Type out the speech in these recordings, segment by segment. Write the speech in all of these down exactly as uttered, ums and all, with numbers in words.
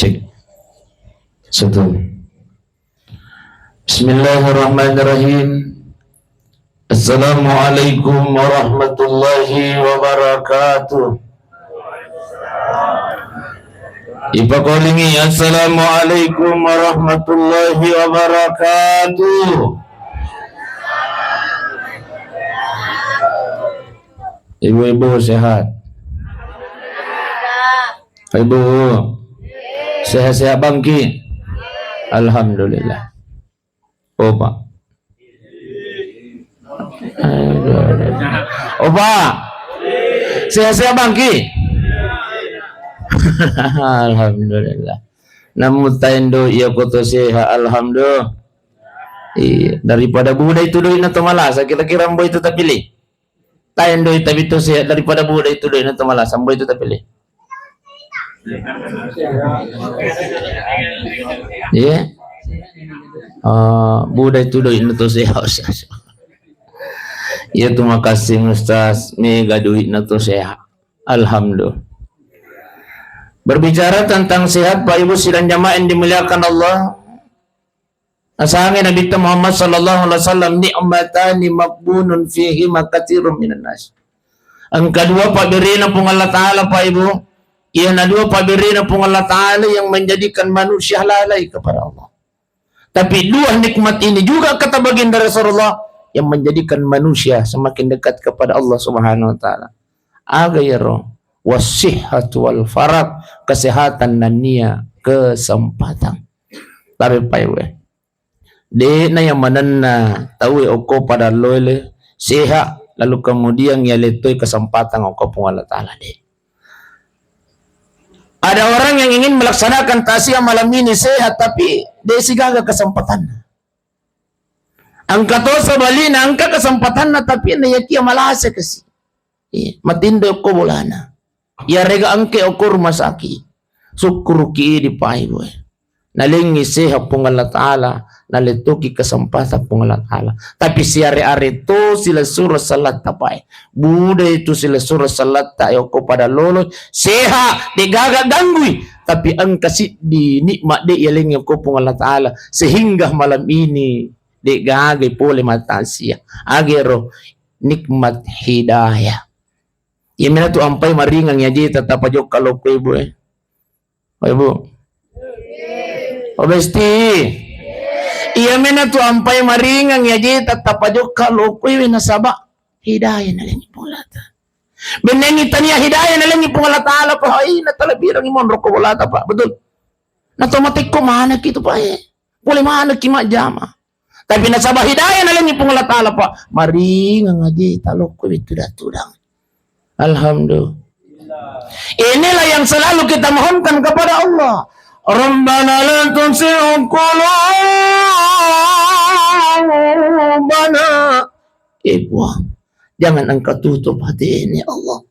Cek. Satu. Bismillahirrahmanirrahim. Assalamualaikum warahmatullahi wabarakatuh. Ipakolingi, "Assalamualaikum warahmatullahi wabarakatuh." Ibu-ibu sehat? Ibu, sehat-sehat bangki? Alhamdulillah. Opa. Aduh, aduh. Opa. Sehat-sehat bangki? Alhamdulillah. Namu taendo iya koto sehat, alhamdulillah. Iya, daripada buda itu doina to malasa, kira-kira mbo itu tapilih? Taendoi tapi to sehat daripada buda itu doina to malasa, mbo itu tapilih. Iya. Ah, buda itu doina to sehat, Ustaz. Iya tu makasih Ustaz, mega duitna to sehat. Alhamdulillah. Berbicara tentang sehat, Pak Ibu sidang jamaah yang dimuliakan Allah, nasangi Nabitta Muhammad sallallahu alaihi wasallam, "Ni'matani maghbunun fihima katsirun minan nas." Engka dua pabberena Puang Allah Ta'ala, Pak Ibu. Iyana dua pabberena Puang Allah Ta'ala yang menjadikan manusia lalai kepada Allah. Tapi dua nikmat ini juga, kata baginda Rasulullah, yang menjadikan manusia semakin dekat kepada Allah Subhanahu wa Ta'ala. Aga iyaro? Wasihhatu wal farag, kesehatan nennia kesempatan. Tapi Pak Ibu, de'na yang manenna tau okko pada loele sehat, lalu kemudian ia letoi kesempatan okko Puang Allah Ta'ala, de. Ada orang yang ingin melaksanakan takziah malam ini sehat, tapi de sigaga kesempatan. Engka to sebaliknya, engka kesempatanna, tapi na yakia malasa kasi. Iya, matindo okko bolana. Iyarega engke okko rumah sakit. Sukkuruki idi, Pak Ibu. Nalengi sehat Puang Allah Ta'ala, nalettoki kesempatan Puang Allah Ta'ala. Tapi siare-are to silessureng sallatta, Pak. Buda itu silessureng sallatta, e, okko pada lolo, sehat, de gaga ganggui. Tapi engka siddi nikmat de yalengi okko Puang Allah Ta'ala, sehingga malam ini de gaga pole mata sia. Agero nikmat hidayah. Iya mena tu ampai maringang yaji tetap pajokka lokko ibu, e. Oh, Ibu. Oh, Besti. Iya mena tu ampai maringang yaji tetap pajokka lokko ibu nasaba hidayah nalengi Puang Allah Ta'ala. Bennengi tania hidayah nalengi Puang Allah Ta'ala, Pak. Hai, na talebbirangi monro ko bolata, Pak. Betul. Na to matekko manaki tu, Pak, e. Pole manaki majjama. Tapi nasaba hidayah nalengi Puang Allah Ta'ala, Pak. Maringang aje talokko itu tudang. Alhamdulillah. Inilah yang selalu kita mohonkan kepada Allah. Rabbana la tuzigh qulubana. Eh, Puang, jangan Engkau tutup hati ini, Allah.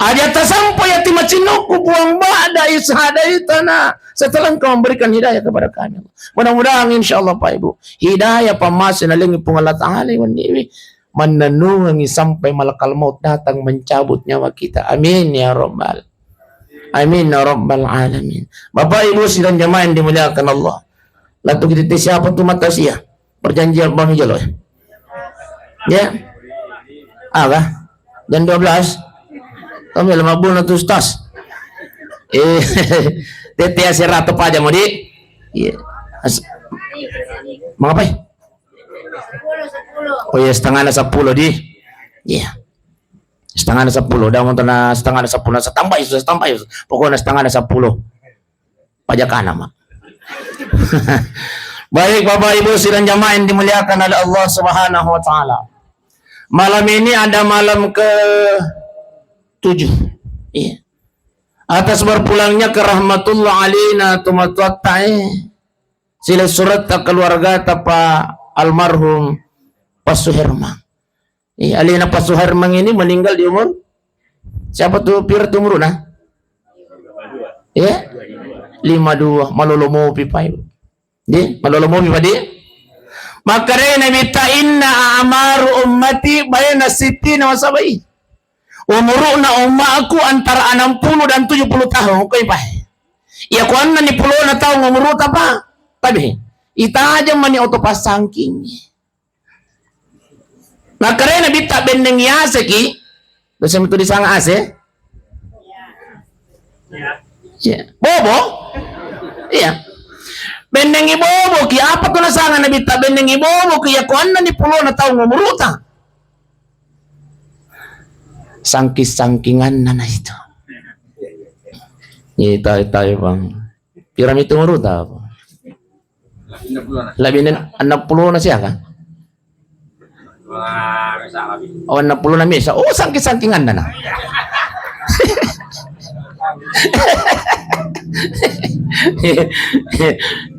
Aja tasampo yati macinnokku, Puang, ba'da idh hadaitana, setelah Engkau memberikan hidayah kepada kami. Mudah-mudahan, insya Allah, Pak Ibu, hidayah pammase nalengi Puang Allah Ta'ala wenniwi, mannennungengi sampai malakal maut datang mencabut nyawa kita. Amin ya rabbal, amin ya rabbal alamin. Bapak Ibu sidang jamaah yang dimuliakan Allah, latu kita siapa tu mata sia? Perjanjian Bang Jelo, ya? Ya? Aga? Jam dua belas? Kami lama bulan tu, Ustaz. Eh, tete aserata paja mau di? Iya. As-, mau apa? Oh iya, setengah na sepuluh di. Iya. Setengah na sepuluh. Udah mau na setengah na sepuluh. Setambah itu, setambah itu. Pokoknya setengah na sepuluh. Pajakana, Mak. Baik, Bapak Ibu sidang jamaah yang dimuliakan oleh Allah Subhanahu wa Ta'ala. Malam ini ada malam ke tujuh. Iya. Atas berpulangnya ke rahmatullah alaina tumatuatta, eh. Silessuretta keluargata Pak almarhum Pak Suherman. Iya, alena Pak Suherman ini meninggal di umur, siapa tuh, pira tuh umurna? Iya? Lima dua, malolo mopi, Pak Ibu. Di, malolo mopi, Pak, di? Makkedai Nabitta, "Inna a'maru ummati baina sittina wa sab'in." Umuruna ummaku antara enam puluh dan tujuh puluh tahun, koi, Pak. Iya ko enneng ni pulona taung umuruta, Pak. Tapi itajeng mani oto passangking. Makkedai Nabitta, bennengngi aseki, dosa metu disanga ase? Iya. Bobo? Iya. Bennengngi boboki, apa tu nasanga Nabitta, bennengngi boboki, iya ko enneng ni pulona taung umuruta. Sangking-sangkinganna na itu. Iya, tai, tai, Bang. Pira mitu umuruta? Lebbi enneng pulona siaga? Oh, enneng pulona misa. Oh, sangking-sangkinganna na.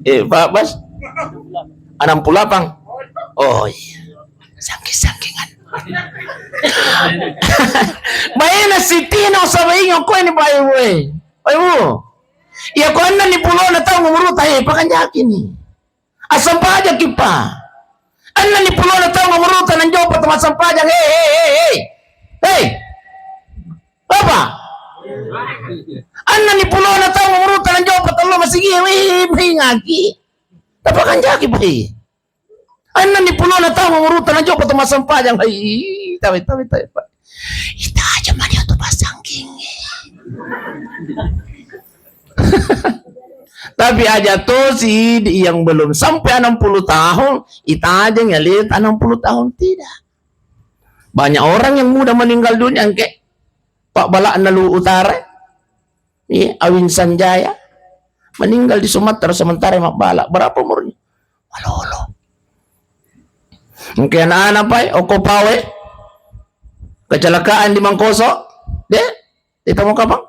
Eh, Pak Bas? Enam puluh delapan. Oh, iya. Sangking-sangkingan. Baena sitino sabaingo ko ini, Pak Ibu, eh. Pak Ibu. Iya ko enneng ni pulona taung umuruta, eh, pakanjaki ni. Assampajangki, Pak. Enneng ni pulona taung umuruta nanjopa to massempajang. Hei, hei, hei, hei. Hei. Apa? Enneng ni pulona taung umuruta nanjopa tello masigi. Wih, mengaki. Tapakanjaki, Pak. Enneng ni pulona taung umuruta nanjopa to massempajang. Hai, tabe, tabe, tabe, Pak. Itajeng mani oto passangking. Tapi aja tosi di yang belum sampai enam puluh tahun, itajeng ya lihat enam puluh tahun tidak. Banyak orang yang muda meninggal dunia, engke Pak Balak Nalu Utara. Iya, Awin Sanjaya meninggal di Sumatera sementara mabbala. Berapa umurnya? Malolo. Mungkin anak-anak, Pak, oko pawe kecelakaan di Mangkoso, deh, itu mau kapan?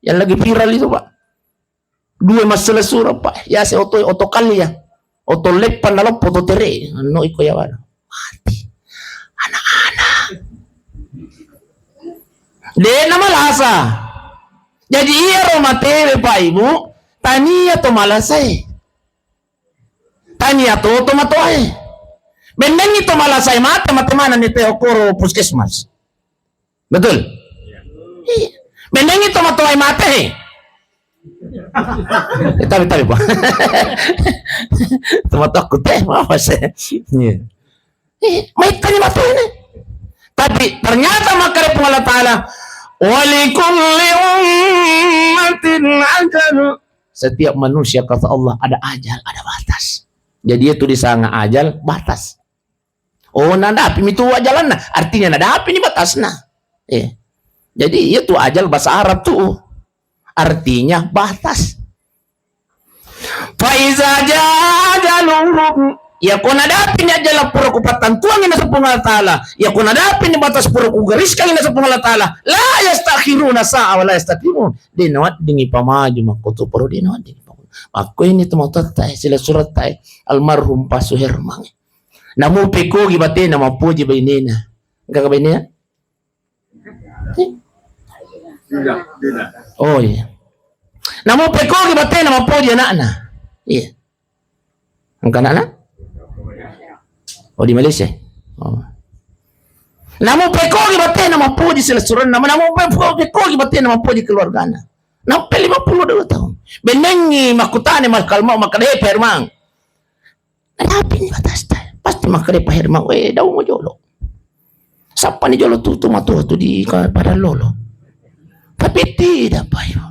Yang lagi viral itu, Pak. Dua masalah surah, Pak. Ya, saya oto, oto kali ya. Oto lepan dalam foto tere. No iko ya, Pak. Mati. Anak-anak. Dena malasa. Jadi iyaro matewe, Pak, Ibu, tania to malasai. Tania to tomatoae. Bennengngi to malasai mate, mate manenni te okkoro puskesmas. Betul? Iya. Bennengngi tomatoae mate. Eh, tapi, tapi, Pak. Tomatoakku teh, apa sih? Iya. Eh, maittani matoae. Tapi ternyata makkeda Puang Allah Ta'ala, "Wa likulli ummatin ajal." Setiap manusia, kata Allah, ada ajal, ada batas. Jadi itu disanga ajal, batas. Oh, nadapi mitu ajalanna, artinya nadapi ni batasna. Eh. Jadi itu ajal bahasa Arab tuh. Artinya batas. Fa iza jaa ajaluhum, iya ko nadapi ni ajal pura kupattantuangi naseng Puang Allah Ta'ala, iya ko nadapi ni batas pura kugariskangi naseng Puang Allah Ta'ala, la yastakhiruna sa'a wa la yastaqdimun. De naweddingi pamaju makkutoparo, de naweddingi pamaju. Makko ini tomatoatta e, silessuretta e, almarhum Pak Suherman. Namupekogi batena mappoji bainena. Engka bainena? Oh, iya. Namupekogi batena mappoji anakna. Iya. Engka anakna? Oh, di Malaysia. Oh. Namupekogi batena mappoji silessurenna, namupekogi batena mappoji keluargana. Nampe lima puluh dua tahun. Bennengngi makkutana malakal maut, makkeda, "Eh, Pak Herman, nadapi ni batasta?" Pasti makkeda Pak Herman, "Eh, dau mo jolo. Sappa ni jolo tu, tu matoa tu di ka-, pada lolo." Tapi tidak, Pak Ibu.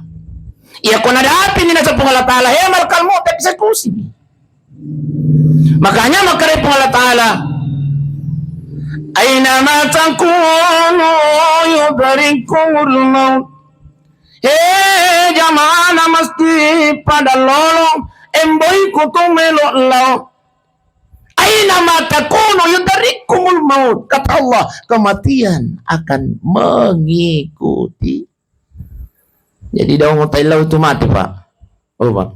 Iya ko nadapi ni naseng Puang Allah Ta'ala, "He malakal maut, eksekusi." Makanya makkeda Puang Allah Ta'ala, "Aina ma takunu yudrikumul maut." He jamaana mesti pada lolo, emboi kutu melo lao. Aina ma takunu yudrikumul maut. Kata Allah, kematian akan mengikuti. Jadi dau mutai lao tu mate, Pak. Oh, Pak.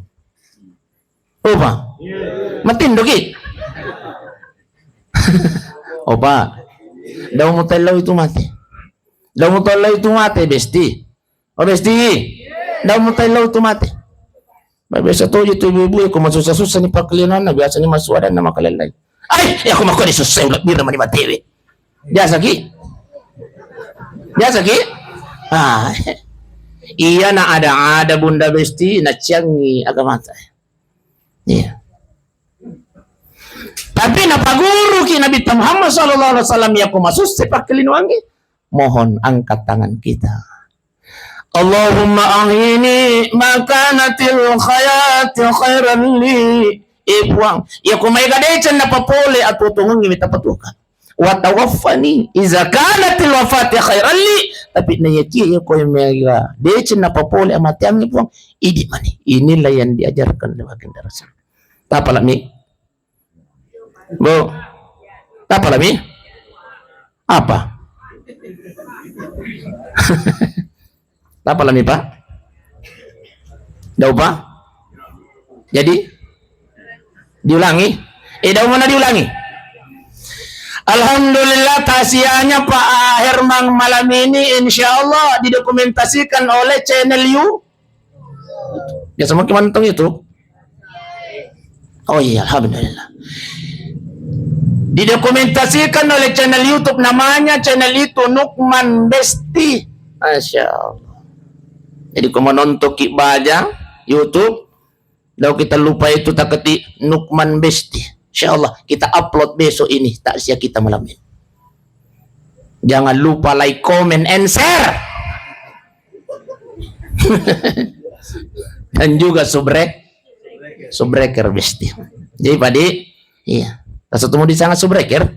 Oh, Pak. Matindo ki. Oh, Pak. Dau mutai lao tu mate. Dau mutai lao tu mate, Besti. Oh, Besti. Dau mutai lao tu mate. Ba, biasa toji tu ibu-ibu, ko masussa-sussa ni pakkaliananna, biasa ni massuadanna makalellai. Ai, iya ko makko disussai, ulebbireng mani matewe. Biasa ki? Biasa ki? Ah. Iya na ada-ada Bunda Besti naciangi agamata. Iya. Tapi napaguruki Nabitta Muhammad sallallahu alaihi wasallam, iya ko masussa pakkalinoangnge, mohon angkat tangan kita. Allahumma ahyini ma kanatil hayati khairan li. Eh Puang, iya ko maega deceng napapole atuo-tuongengnge mita patuoka. Wa tawaffani iza kanatil wafati khairan li. Tapi naiyakia iya ko maega deceng napapole amateangnge Puang, idi mani. Inilah yang diajarkan oleh baginda Rasul. Tapalami. Bu. Tapalami. Apa? Tapalami, Pak? Daupa? Jadi? Diulangi? Eh, dau mana diulangi? Alhamdulillah, taksiahnya Pak Herman malam ini insya Allah didokumentasikan oleh channel you. Biasa mungkin mantong itu. Oh iya, alhamdulillah. Didokumentasikan oleh channel YouTube, namanya channel itu Nukman Besti. Masya Allah. Jadi, ko menonton ki baja YouTube, dau kita lupa itu tak ketik Nukman Besti. Insya Allah kita upload besok ini takziah kita malam ini. Jangan lupa like, comment, and share. Dan juga subrek, subscriber Besti. Jadi padi, iya. Rasa temu di sana subscriber.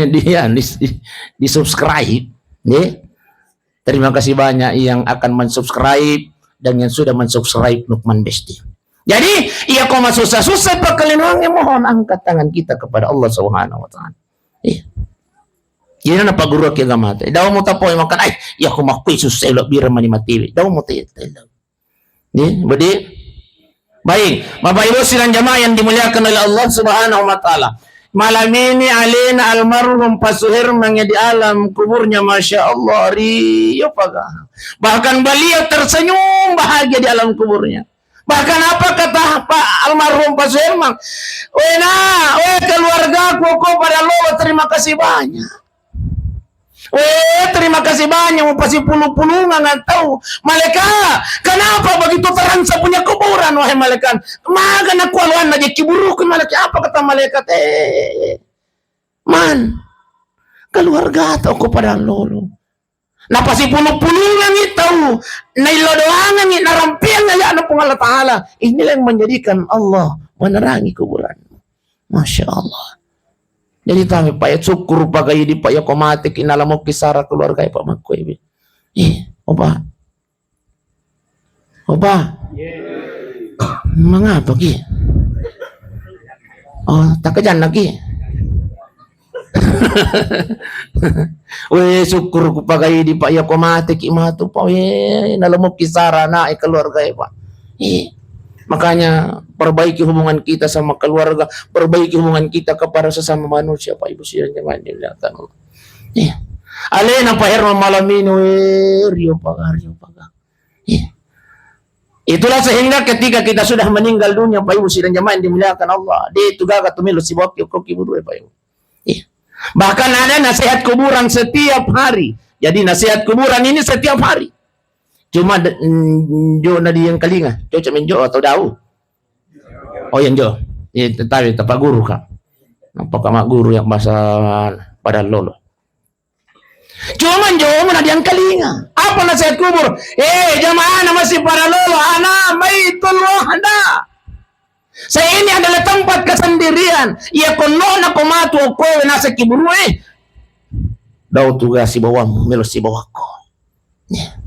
Dia di, di, di subscribe. Nggih. Terima kasih banyak yang akan mensubscribe dan yang sudah mensubscribe Lukman Besti. Jadi, iya ko masussa-sussa pakkalinoangnge, mohon angkat tangan kita kepada Allah Subhanahu wa Ta'ala. Iya. Jadi, na paguru ki agama te. Dau mutapoi makan, ai, iya ko makkui sussa, lebbi mani matiwi. Dau mutai. Nggih, bedi. Baik, Bapak Ibu sidang jamaah yang dimuliakan oleh Allah Subhanahu wa Ta'ala. Malam ini alena almarhum Pak Suherman di alam kuburnya, Masya Allah, rio paga. Bahkan beliau tersenyum bahagia di alam kuburnya. Bahkan apa kata Pak almarhum Pak Suherman? Wena, weh keluarga koko pada lolo, terima kasih banyak. Weh, terima kasih banyak, mupasipulu-pulungang tau. Malaikat, kenapa begitu terang saya punya kuburan, wahai malaikat? Maga nakualuan aja kiburuku, malaikat. Apa kata malaikat? Eh, man, keluarga toko pada lolo. Napasipulu-pulungangi tau, naillo doangangi, narampiang ayana Puang Allah Ta'ala. Inilah yang menjadikan Allah menerangi kuburan. Masya Allah. Jadi tami Pak, ya syukur Pak, gaidi Pak, ya ko mate ki nalamokki sara keluarga Pak, makkoi bi. Eh, opa. Opa. Mangapa ki? Oh, tak kejanna ki. Weh, syukur ku Pak, gaidi Pak, ya ko mate ki matu Pak, weh, nalamokki sara anak keluarga Pak. Eh, makanya perbaiki hubungan kita sama keluarga, perbaiki hubungan kita kepada sesama manusia, Pak Ibu sidang jamaah yang dimuliakan Allah. Iya. Alena Pak Herman malam ini, weh, rio paga, rio paga. Iya. Itulah sehingga ketika kita sudah meninggal dunia, Pak Ibu sidang jamaah yang dimuliakan Allah, de tu gaga tu melo sibawakki ko kiburu, Pak Ibu. Iya. Bahkan ada nasihat kuburan setiap hari. Jadi nasihat kuburan ini setiap hari. Cuma de-, mm, jo na diengkalinga, cocok menjo atau dau. Oh, iya, jo. Iya, tetapi tepak guru, Kak. Apa Kak mak guru yang bahasa pada lolo? Cuma jo na diengkalinga. Apa nasihat kubur? Eh, jamaah na masih pada lolo, ana baitul wahda. Saya ini adalah tempat kesendirian. Iya konno na ko matu okkoe nasa kiburu, eh. Dau tugas sibawammu, melo sibawakko. Ya.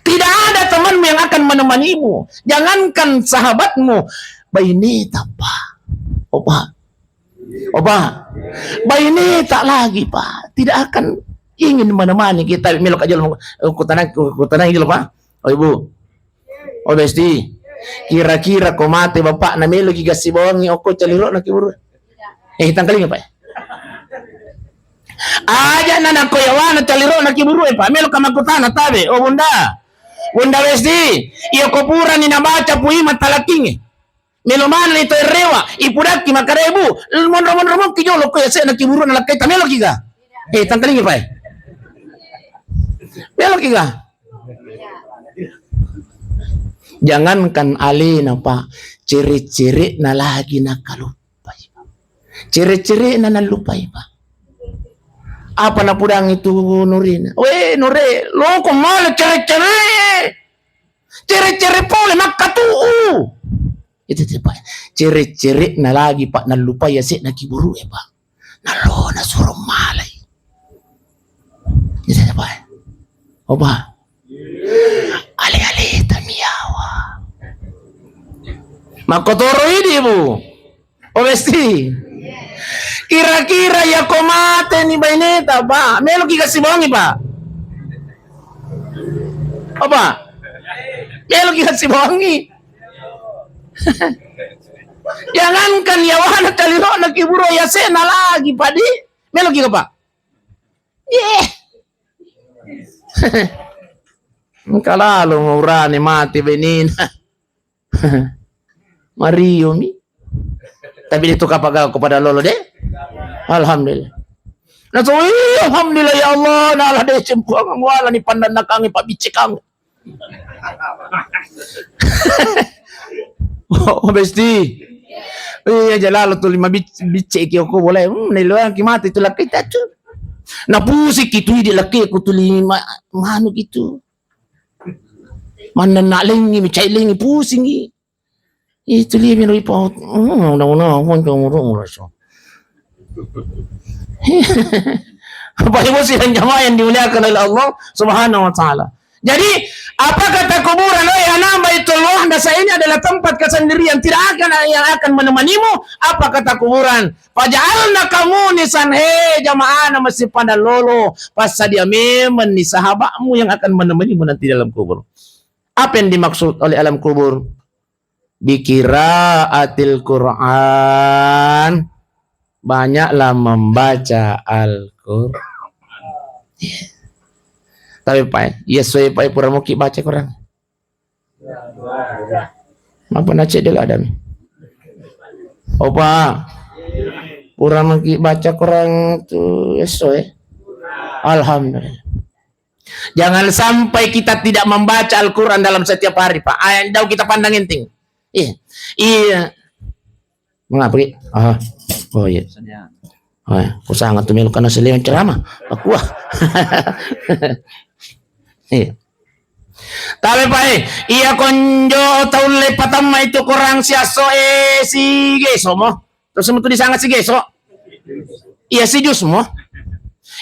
Tidak ada temanmu yang akan menemanimu. Jangankan sahabatmu, baineta, Pak. Opa. Opa. Baineta lagi, Pak. Tidak akan ingin menemani kita. Melo kajol, kutanang, kutanang jolo, Pak. Oh, Ibu. Oh, Besti. Kira-kira ko mate bapakna, melo ki gassibawangi okko calirona kiburu. Eh, tangkalinga, Pak. Aja na nako yawana calirona kiburu, eh, Pak. Melo ka makkutana tabe. Oh, Bunda. Bunda Besti, iya ko purani nabaca pui matalakinge. Melo manani to erewa, ipudakki makkarebu, monro-monro mokki jolo ko yasena kiburu na lakkai ta melo kiga. Eh, tangkalinga, Pak. Melo kiga. Jangankan alena, Pak, cere-cere'na lagi nakaluppai. Cere-cere'na nallupai, Pak. Apa napudangi tu Nurena? "We, Nure, loko male cere-cere. Cere-cere pole makkatu'u." Itu, itu, Pak. Cere-cere'na lagi, Pak, nallupai yase'na kiburu'e, Pak. Nallo nasuro malai. Itu, itu, Pak. Oh, Pak. Ale-ale tamiawa. Makkotoro idi, Bu. Oh, besti. Kira-kira yako mate ni baineta, Pak, meloki kasibongi, Pak? Apa? Meloki kasibongi? Jangankan yawana, caliro'na kiburo yase'na lagi, Pak, di. Meloki ka, Pak? Ye. Engka lalo maurane mate bainena. Mario mi. Tapi de tu kapagaga ko pada lolo de. Alhamdulillah. Naso, "Ih, alhamdulillah ya Allah, nala deceng Puang, muala ni pandannakangi pabiccekang." Oh, besti. Iya, jalalo tuli mabic-, bicceki okko bola. Hmm, nailoang ki mate tu lakkaita tu. Napusiki tu idi lakkae ko tuli ma-, manu gitu. Mannenna lengi, micai lengi, pusingi. Itu dia miro ipaut. Hmm, undang-undang, apa yang kamu urus, urus? Bapak Ibu sidang jamaah yang dimuliakan oleh Allah Subhanahu wa Ta'ala. Jadi, apa kata kuburan? Oh ya, nambah itu Allah, dasar ini adalah tempat kesendirian, tidak akan ada yang akan menemanimu. Apa kata kuburan? Faja'alnaka munisan, he jamaah na masih pada lolo, passadia memang ni sahabatmu yang akan menemanimu nanti dalam kubur. Apa yang dimaksud oleh alam kubur? Biqiraatil Quran, banyaklah membaca Al-Quran. Tapi Pak, iya soe Pak, pura muki baca Quran. Apa nacek dulu ada mi? Opa, pura muki baca Quran tu iya soe. Alhamdulillah. Jangan sampai kita tidak membaca Al-Quran dalam setiap hari, Pak. Ayat jauh kita pandang enteng. Iya. Iya. Mengapa ki? Ah. Oh iya. Oh, iya. Kusanga tu melu kana seliwan ceramah. Aku ah. Iya. Tapi Pak, eh, iya konjo taulle patamma itu Quran siasso e si geso mo. Terus metu disanga si geso. Iya si jus mo.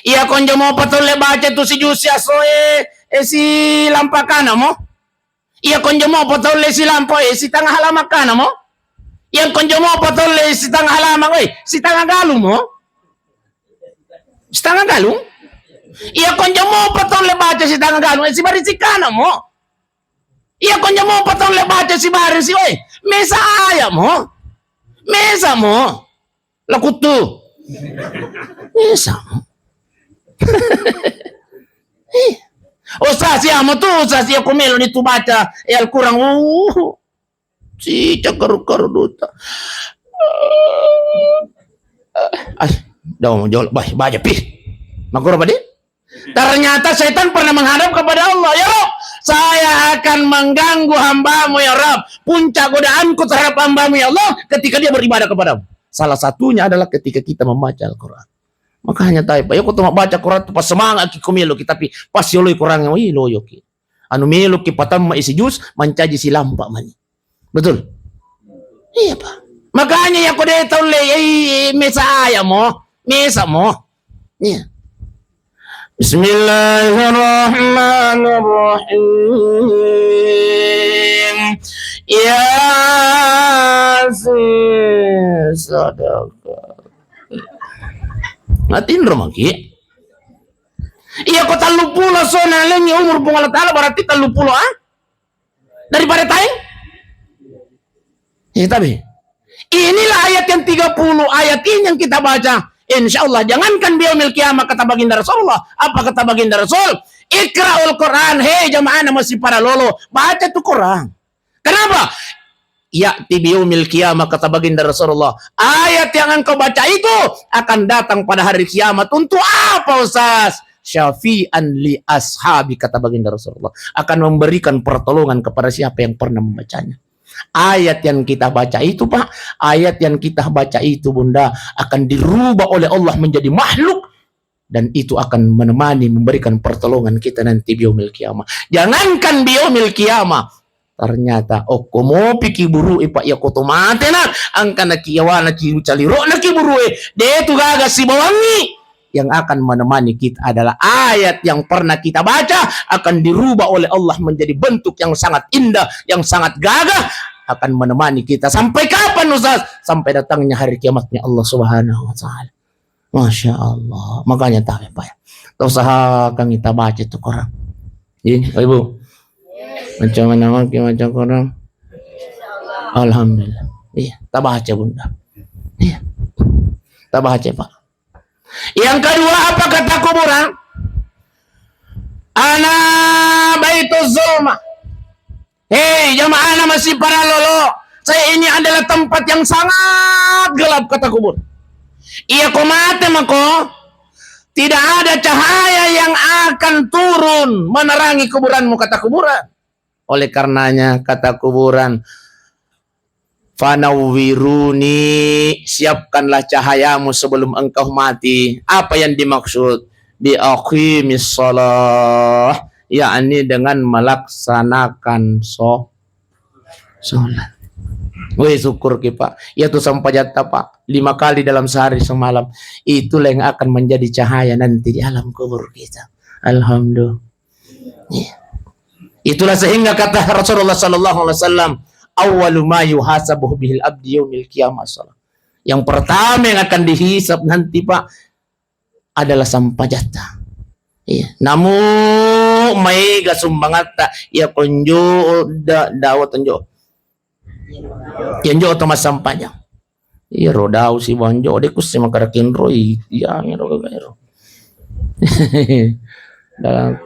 Iya konjo mo patolle baca tu si jus siasso e, e si lampakana mo. Iya konjo mo patolle si lampa e si tanga halamakkana mo. Iya konjo mo patolle si tanga halamak e si tanga galu mo. Si tanga galu. Iya konjo mo patolle baca si tanga galu e si barisikkana mo. Iya konjo mo patolle baca si barisi, oi, mesa aya mo. Mesa mo. Lakuttu. Mesa mo. Ih. Ustaz, iya mo tu, Ustaz, iya ko melo ni tu baca, eh, Al-Quran. Uh. Si cakar-kar duta. Ay, dau mo jolo, bah, baca, pih. Makura padi? Ternyata setan pernah menghadap kepada Allah, "Ya Rob, saya akan mengganggu hambamu, ya Rob. Puncak godaanku terhadap hambamu, ya Allah, ketika dia beribadah kepadamu." Salah satunya adalah ketika kita membaca Al-Quran. Makanya, tai, Pak, ya, kau tu baca Quran tu pas semangat ki, kau melo ki, tapi pas yoloi Quran, wih, loyo ki. Anu melo ki patamma isi jus, mancaji silampa mani. Betul? Iya, Pak. Makanya ya kode taulle, eh, mesa aya mo, mesa mo. Iya. Bismillahirrahmanirrahim. Yasin, sadaqah. Natinro maki. Iya ko talluppulo so nalengi umur Puang Allah Ta'ala, berarti talluppulo, ah? Daripada taeng? Ya, tapi inilah ayat yang tiga puluh, ayat ini yang kita baca. Insya Allah, jangankan biyaumil qiyamah, kata baginda Rasulullah. Apa kata baginda Rasul? Iqra'ul Quran, hei jamaah na masih para lolo, baca tu Quran. Kenapa? Ya'ti biyaumil qiyamah, kata baginda Rasulullah. Ayat yang engkau baca itu akan datang pada hari kiamat. Untuk apa, Ustaz? syafi'an li ashabi, kata baginda Rasulullah, akan memberikan pertolongan kepada siapa yang pernah membacanya. Ayat yang kita baca itu, Pak, ayat yang kita baca itu, Bunda, akan dirubah oleh Allah menjadi makhluk, dan itu akan menemani, memberikan pertolongan kita nanti biyaumil qiyamah. Jangankan biyaumil qiyamah, ternyata okko mopi ki buru e, Pak, iya ko to mate na, angka na ki yawana ki ucaliro na ki buru e, de tu gaga sibawangi. Yang akan menemani kita adalah ayat yang pernah kita baca, akan dirubah oleh Allah menjadi bentuk yang sangat indah, yang sangat gagah, akan menemani kita sampai kapan, Ustaz? Sampai datangnya hari kiamatnya Allah Subhanahu wa Ta'ala. Masya Allah. Makanya tabe, Pak, ya. Kita usahakan kita baca itu Quran. Iya, Pak, Ibu. Macam mana mungkin baca Quran? Alhamdulillah. Iya, kita baca, Bunda. Iya. Kita baca, Pak. Yang kedua, apa kata kuburan? Ana baitu zulma. Hei, jamaah na masih para lolo, saya ini adalah tempat yang sangat gelap, kata kubur. Iya ko mate mako, tidak ada cahaya yang akan turun menerangi kuburanmu, kata kuburan. Oleh karenanya, kata kuburan, "Fanawwiruni, siapkanlah cahayamu sebelum engkau mati." Apa yang dimaksud? "Bi aqimis shalah," yakni dengan melaksanakan so-, sholat. Weh, syukur ki, Pak. Iya tu sampajatta, Pak. Lima kali dalam sehari semalam. Itulah yang akan menjadi cahaya nanti di alam kubur kita. Alhamdulillah. Iya. Itulah sehingga kata Rasulullah sallallahu alaihi wasallam, "Awwalu ma yuhasabu bihil abdi yaumil qiyamah shalah." Yang pertama yang akan dihisab nanti, Pak, adalah sampajatta. Iya. Namu maega sumbangatta, iya konjo da-, dawa tonjo. Iya, njo to massampajang. Iya, ro dau si bonjo, de kusse makara kinroi, iya, ro gaga ro. Dalam,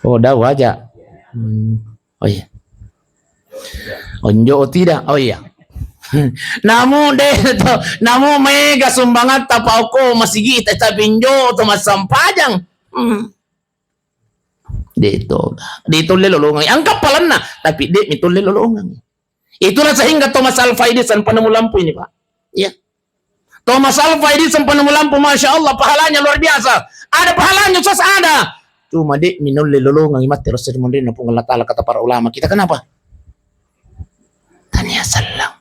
oh, dau aja. Hmm. Oh, iya. Onjo tidak? Oh, iya. Namu de to, namu mega sumbangatta pa okko masigi, tapi njo to massampajang. Hmm. De toga. De tolle lolongang. Angka palanna, tapi de mi tolle lolongang. Itulah sehingga Thomas Alva Edison penemu lampu ini, Pak. Ya. Thomas Alva Edison penemu lampu, Masya Allah, pahalanya luar biasa. Ada pahalanya, Ustaz, ada. Cuma de mi nulle lolongang matti ro sarimunrinna Puang Allah Ta'ala, kata para ulama kita. Kenapa? Tania sallang.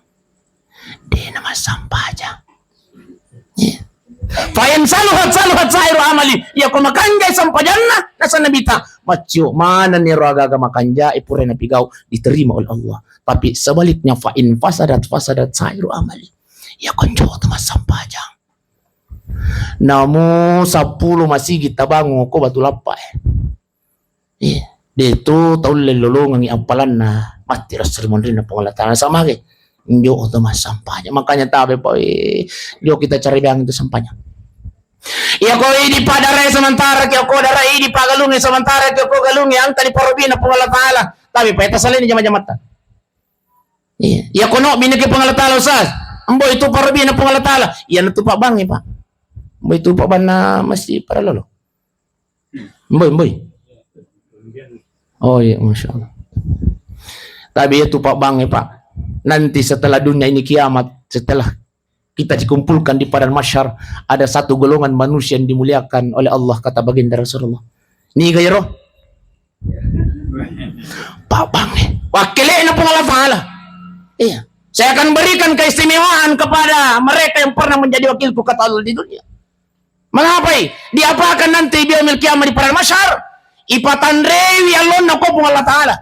De na massampajang. Iya. Fa in saluhat, saluhat sairu amali. Iya ko makanjai sampajanna, nasaba Nabitta, maccio manenni ro aga-aga makanjai pura napigau, diterima oleh Allah. Tapi sebaliknya, fa in fasadat, fasadat sairu amali. Iya ko njo to massampajang. Namu seppulo masigi tabangung ko batu lappa e. Iya, de tu taulle lolongangi appalanna matti ro sarimunrinna Puang Allah Ta'ala. Sama ge, njo to massampajang. Makanya tabe, Pak, eh, njo kita cari biang itu sampajang. Iya ko idi padarai sementara, ki ko darai idi pagalungi sementara, ki ko galungi angka di parobina Puang Allah Ta'ala. Tapi pa tasalini jama-jamatta. Iya, iya kono bini ke Puang Allah Ta'ala, Ustaz. Embo itu parobina Puang Allah Ta'ala. Iya, natu Pak Bang, Pak. Embo itu Pak Bang na masih para lolo. Mboi, mboi. Oh iya, Masya Allah. Tapi itu Pak Bang, ya, Pak. Nanti setelah dunia ini kiamat, setelah kita dikumpulkan di padang mahsyar, ada satu golongan manusia yang dimuliakan oleh Allah, kata baginda Rasulullah. Niga iyaro? Pak Bang, eh. Wakkele'na Puang Allah Ta'ala. Iya. Saya akan berikan keistimewaan kepada mereka yang pernah menjadi wakilku, kata Allah, di dunia. Mengapai? Diapakan nanti di yaumil qiyamah di padang mahsyar? Ipatanrewi allonna ko Puang Allah Ta'ala.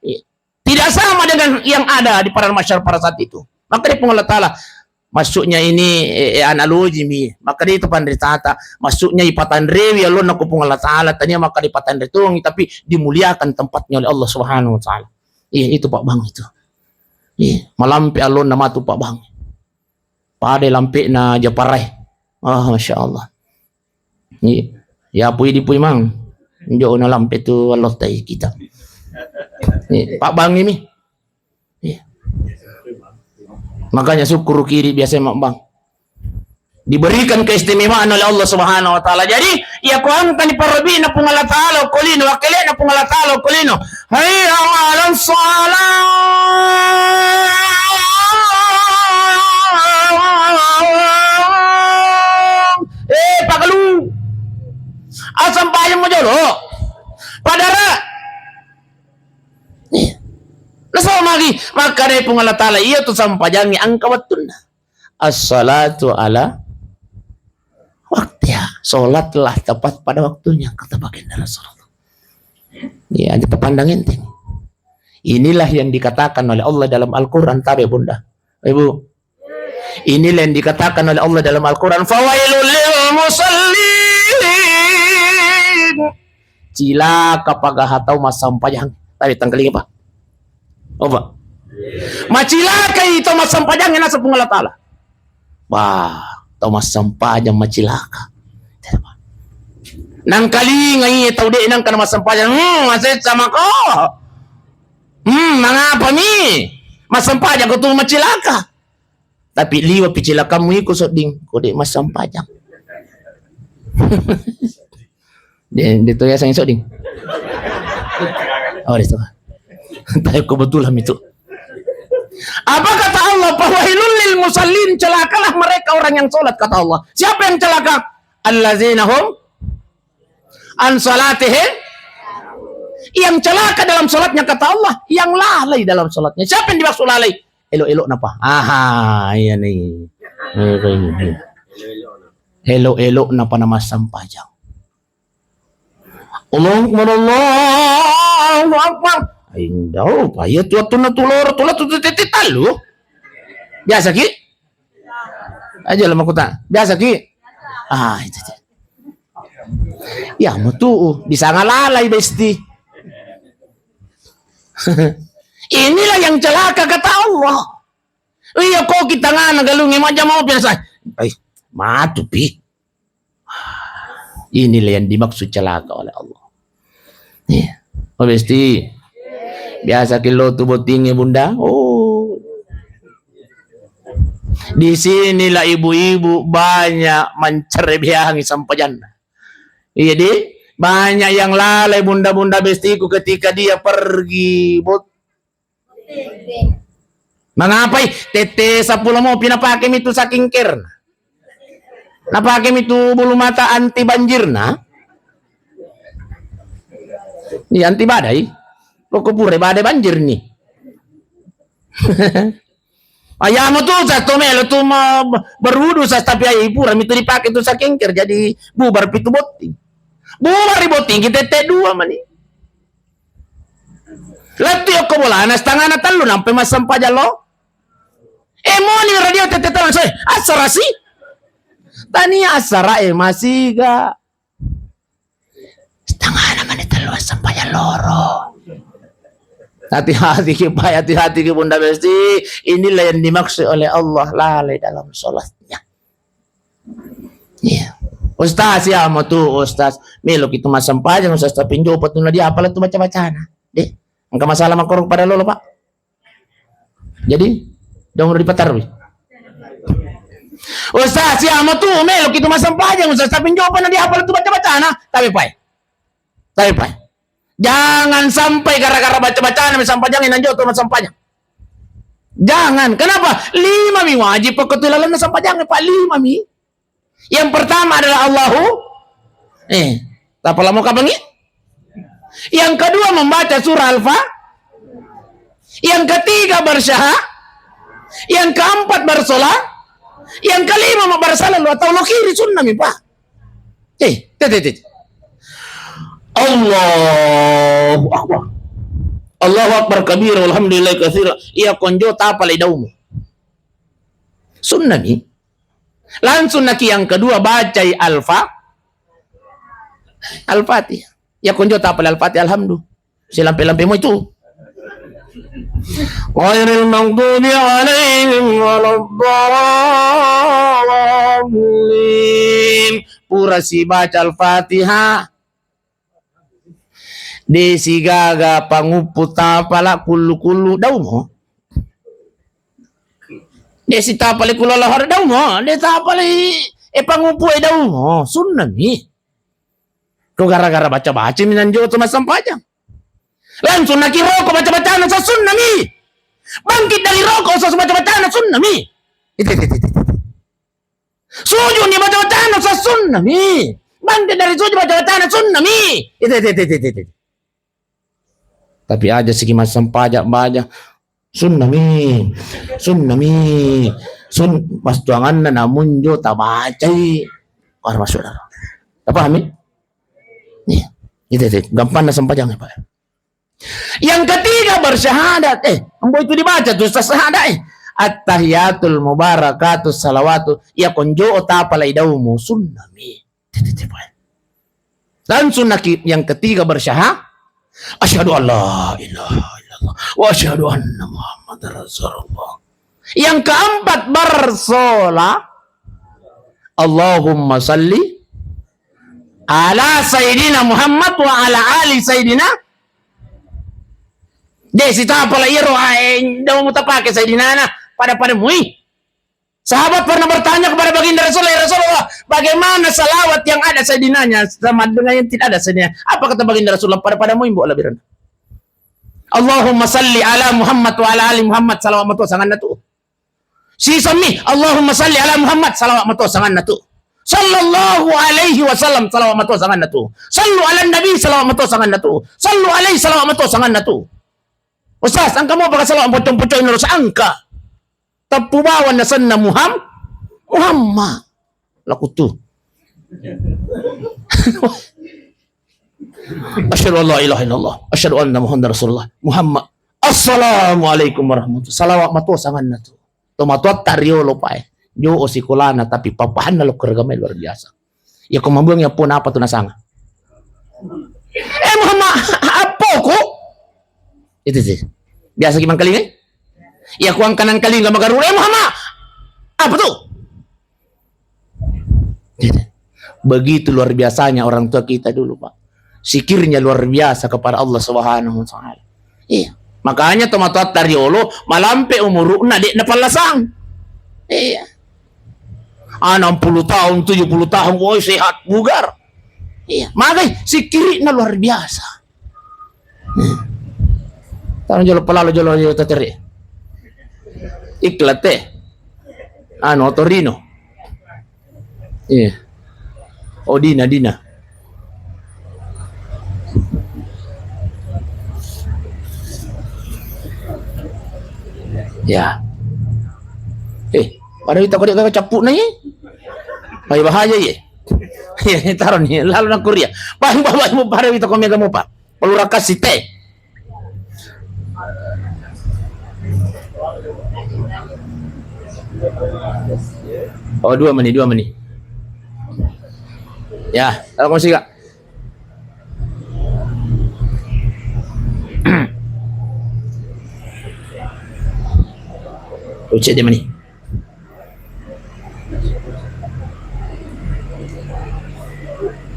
Iya. Tidak sama dengan yang ada di padang mahsyar pada saat itu. Maka di Puang Allah Ta'ala, maksudnya ini, eh, eh, analogi mi. Maka di itu panritata, maksudnya ipatanrewi allonna ko Puang Allah Ta'ala, tania maka dipatanre tongi, tapi dimuliakan tempatnya oleh Allah Subhanahu wa Ta'ala. Iya, itu Pak Bang itu. Iya, malampe allonna matu Pak Bang. Pada lampe'na japarae. Ah, Masya Allah. Iya. Ya pui di pui mang. Njo na lampe tu Allah tai kita. Iya. Pak Bang ini. Iya. Makanya syukur kiri biasa Mak Bang. Diberikan keistimewaan oleh Allah Subhanahu wa Ta'ala. Jadi, iya ko engkani parabina Puang Allah Ta'ala ko lino, wakkele'na Puang Allah Ta'ala ko lino. Hayya 'alas shalah. Eh, pagalu. Asempajang mo jolo. Padara. Iya. Naso magi, makkadai Puang Allah Ta'ala, iya tu sempajangnge engka wettunna. As-salatu ala waktiha. Sholatlah tepat pada waktunya, kata baginda Rasulullah. Iya, kita pandang enteng. Inilah yang dikatakan oleh Allah dalam Al-Quran, tabe Bunda. Ibu, inilah yang dikatakan oleh Allah dalam Al-Quran, "Fawailul lil musallin." Cilaka pagaha tau massempajang. Tapi tangkalinga, Pak. Oh, Pak. Macilakai tau massempajang, naseng Puang Allah Ta'ala. Wah, tau massempajang macilaka. Nangkalinga iya tau de' nangka na massempajang. Hmm, masessa mako. Hmm, mangapa mi? Massempajang ko tu macilaka. Tapi liwa pi cilakammu iko, Sodding, ko de' massempajang. De', de' to yaseng Sodding. Oh, de' to. Tapi kebetulan itu. Apa kata Allah? "Fawailul lil musallin," celakalah mereka orang yang sholat, kata Allah. Siapa yang celaka? "Allazina hum an salatihim." Yang celaka dalam sholatnya, kata Allah, yang lalai dalam sholatnya. Siapa yang dimaksud lalai? Elo-elo napa? Aha, iya nih. Elo-elo napa nama sempajang? Allahu Akbar, Allahu Akbar. Ayo, pa iya tu wattunna tu loro, tu loro, tu tete talu. Biasa ki? Aja lah makuta. Biasa ki? Ah, itu, itu. Ya, metu, bisa ngalalai, Besti. Inilah yang celaka, kata Allah. Iya, ko kita ngana galungi, maja mau biasa. Ai, matu pi. Inilah yang dimaksud celaka oleh Allah. Iya. Oh, Besti. Biasa ki lo tu bottingi, Bunda. Oh. Di sinilah ibu-ibu banyak mencerebiangi sampajanna. Iya, di? Banyak yang lalai bunda-bunda bestiku ketika dia pergi bot-, mangapai? Tette seppulo mopi napake mitu saking care-na. Napake mitu bulu mata anti banjirna. Iya, anti badai. Pokok pura badai banjir nih. Ayam tu sa to melo tu ma-, berwudu sa, tapi ai pura mitu dipake tu saking care jadi bubar pitu botting. Bubar ri botting kita tette dua mani. Lettu yokko bolana setengahna tellu nampai massempajang lo. Eh, moni radio tette tellu, soi, assara si. Tania assara, eh, masiga. Setengahna mani tellu massempajang loro. Hati-hati ki, Pak, hati-hati ki, Bunda Besti. Inilah yang dimaksud oleh Allah, lalai dalam sholatnya. Iya. Ustaz, ya, mau tu, Ustaz. Melo ki tu massempajang, Ustaz, tapi njopa tu nadia apala tu baca-bacana. Deh, engka masalah makorong pada lolo, Pak. Jadi, dong dipatarui. Ustaz, ya, mau tu, melo ki tu massempajang, Ustaz, tapi njopa nadia apala tu baca-bacana. Tapi, Pak. Tapi, Pak. Jangan sampai gara-gara baca-bacana mi sampajang, nanjo tu massempajang. Jangan. Kenapa? Lima mi wajib pokok tu lalenna sampajang, Pak, lima mi. Yang pertama adalah Allahu, eh, apa lamo kapangi? Yang kedua membaca surah Al-Fa-, yang ketiga bersyahad, yang keempat bersolat, yang kelima mau bersalat lu atau lo kiri sunnah mi, Pak. Eh, tete, tete. Allahu Akbar. Allahu Akbar kabira, walhamdulillah katsira. Iya konjo tapa lai daumu. Sunnah mi. Langsung naki yang kedua bacai Al-Fa-, Al-Fatihah. Ya konjo tapa Al-Fatihah, alhamdulillah. Silampe-lampe mo itu. Ghairil maghdubi alaihim waladdallin. Pura sibaca Al-Fatihah. De sigaga panguppu tapala kullu-kullu daumo. De' sitapale kulala hore daumo, de' tapale e pangupu e daumo, sunnami. Ko gara-gara baca-baca mi nanjo to massempajang. Langsung naki roko baca-bacana sa sunnami. Bangkit dari roko sa baca-bacana sunnami. Ite, ite, ite, ite. Sujud ni baca-bacana sa sunnami. Bangkit dari sujud baca-bacana sunnami. Ite, ite, ite, ite, ite. Tapi aja sigi massempajang baja. Sunnami. Sunnami. Sun-, mastuanganna namunjo tabacai. Wah, masuk dah. Apa, Amin? Iya. Itu, itu. Gampang na sempajang, Pak. Yang ketiga bersyahadat. Eh, ambo itu dibaca tuh, Ustaz, syahadat, eh. Attahiyatul mubarakatus salawatu. Ya konjo tapalai daumu. Sunnami. Langsung naki yang ketiga bersyahadat, "Asyhadu an la ilaha illallah wa asyhadu anna Muhammadar Rasulullah." Yang keempat bersola, "Allahumma salli ala Sayyidina Muhammad wa ala ali Sayyidina." De' sitapala iyaro, eh, dau mutapake Sayyidina na pada-pada mui. Sahabat pernah bertanya kepada baginda Rasulullah, "Ya Rasulullah, bagaimana salawat yang ada Sayyidinanya sama dengan yang tidak ada Sayyidina?" Apa kata baginda Rasulullah? "Pada-pada muimbo labiran. Allahumma salli ala Muhammad wa ala ali Muhammad, salawat matua sanganna tu. Sisammi, Allahumma salli ala Muhammad, salawat matua sanganna tu. Sallallahu alaihi wasallam, salawat matua sanganna tu. Sallu ala nabi, salawat matua sanganna tu. Sallu alaihi, salawat matua sanganna tu." Ustaz, engka mo baka salawat pocong-pocong terus engka. Tappu bawang nasenna Muham-, Muhammad. Lakutu. Asyhadu an la ilaha illallah. Asyhadu anna Muhammadar Rasulullah. Muhammad. Assalamualaikum warahmatullahi. Salawat matua sanganna tu. To matuatta riolo pae. Jo o sikolana tapi papahanna lo keluarga mai luar biasa. Ya ko mabuang ya pun apa tu nasanga. Eh, Muhammad, appoku? Itu sih. Biasa ki mangkalinga? Ya, ku angkanang kalinga magarura, "Eh, Muhammad, apa tu?" Gitu. Begitu luar biasanya orang tua kita dulu, Pak. Zikirnya luar biasa kepada Allah Subhanahu wa Ta'ala. Iya. Makanya tomatoatta riolo, malampe umuru'na, de' napallasang. Iya. Ah, enam puluh tahun, tujuh puluh tahun, woi, sehat, bugar. Iya. Magai, zikirna luar biasa. Taro jolo palalo jolo, jolo tateri. Iklat te. Anu, Torino. Iya. Oh, Dina, Dina. Ya. Eh, pada wita kode kaka cappu na ye. Bahaya, bahaya ye. Taro ni, lalu na kuria. Bang, bang, bang, pada wita kau mega mupa. Pelura kasih teh. Oh, dua menit, dua menit. Ya, kalau kau sih, Kak. Ucek dia menit.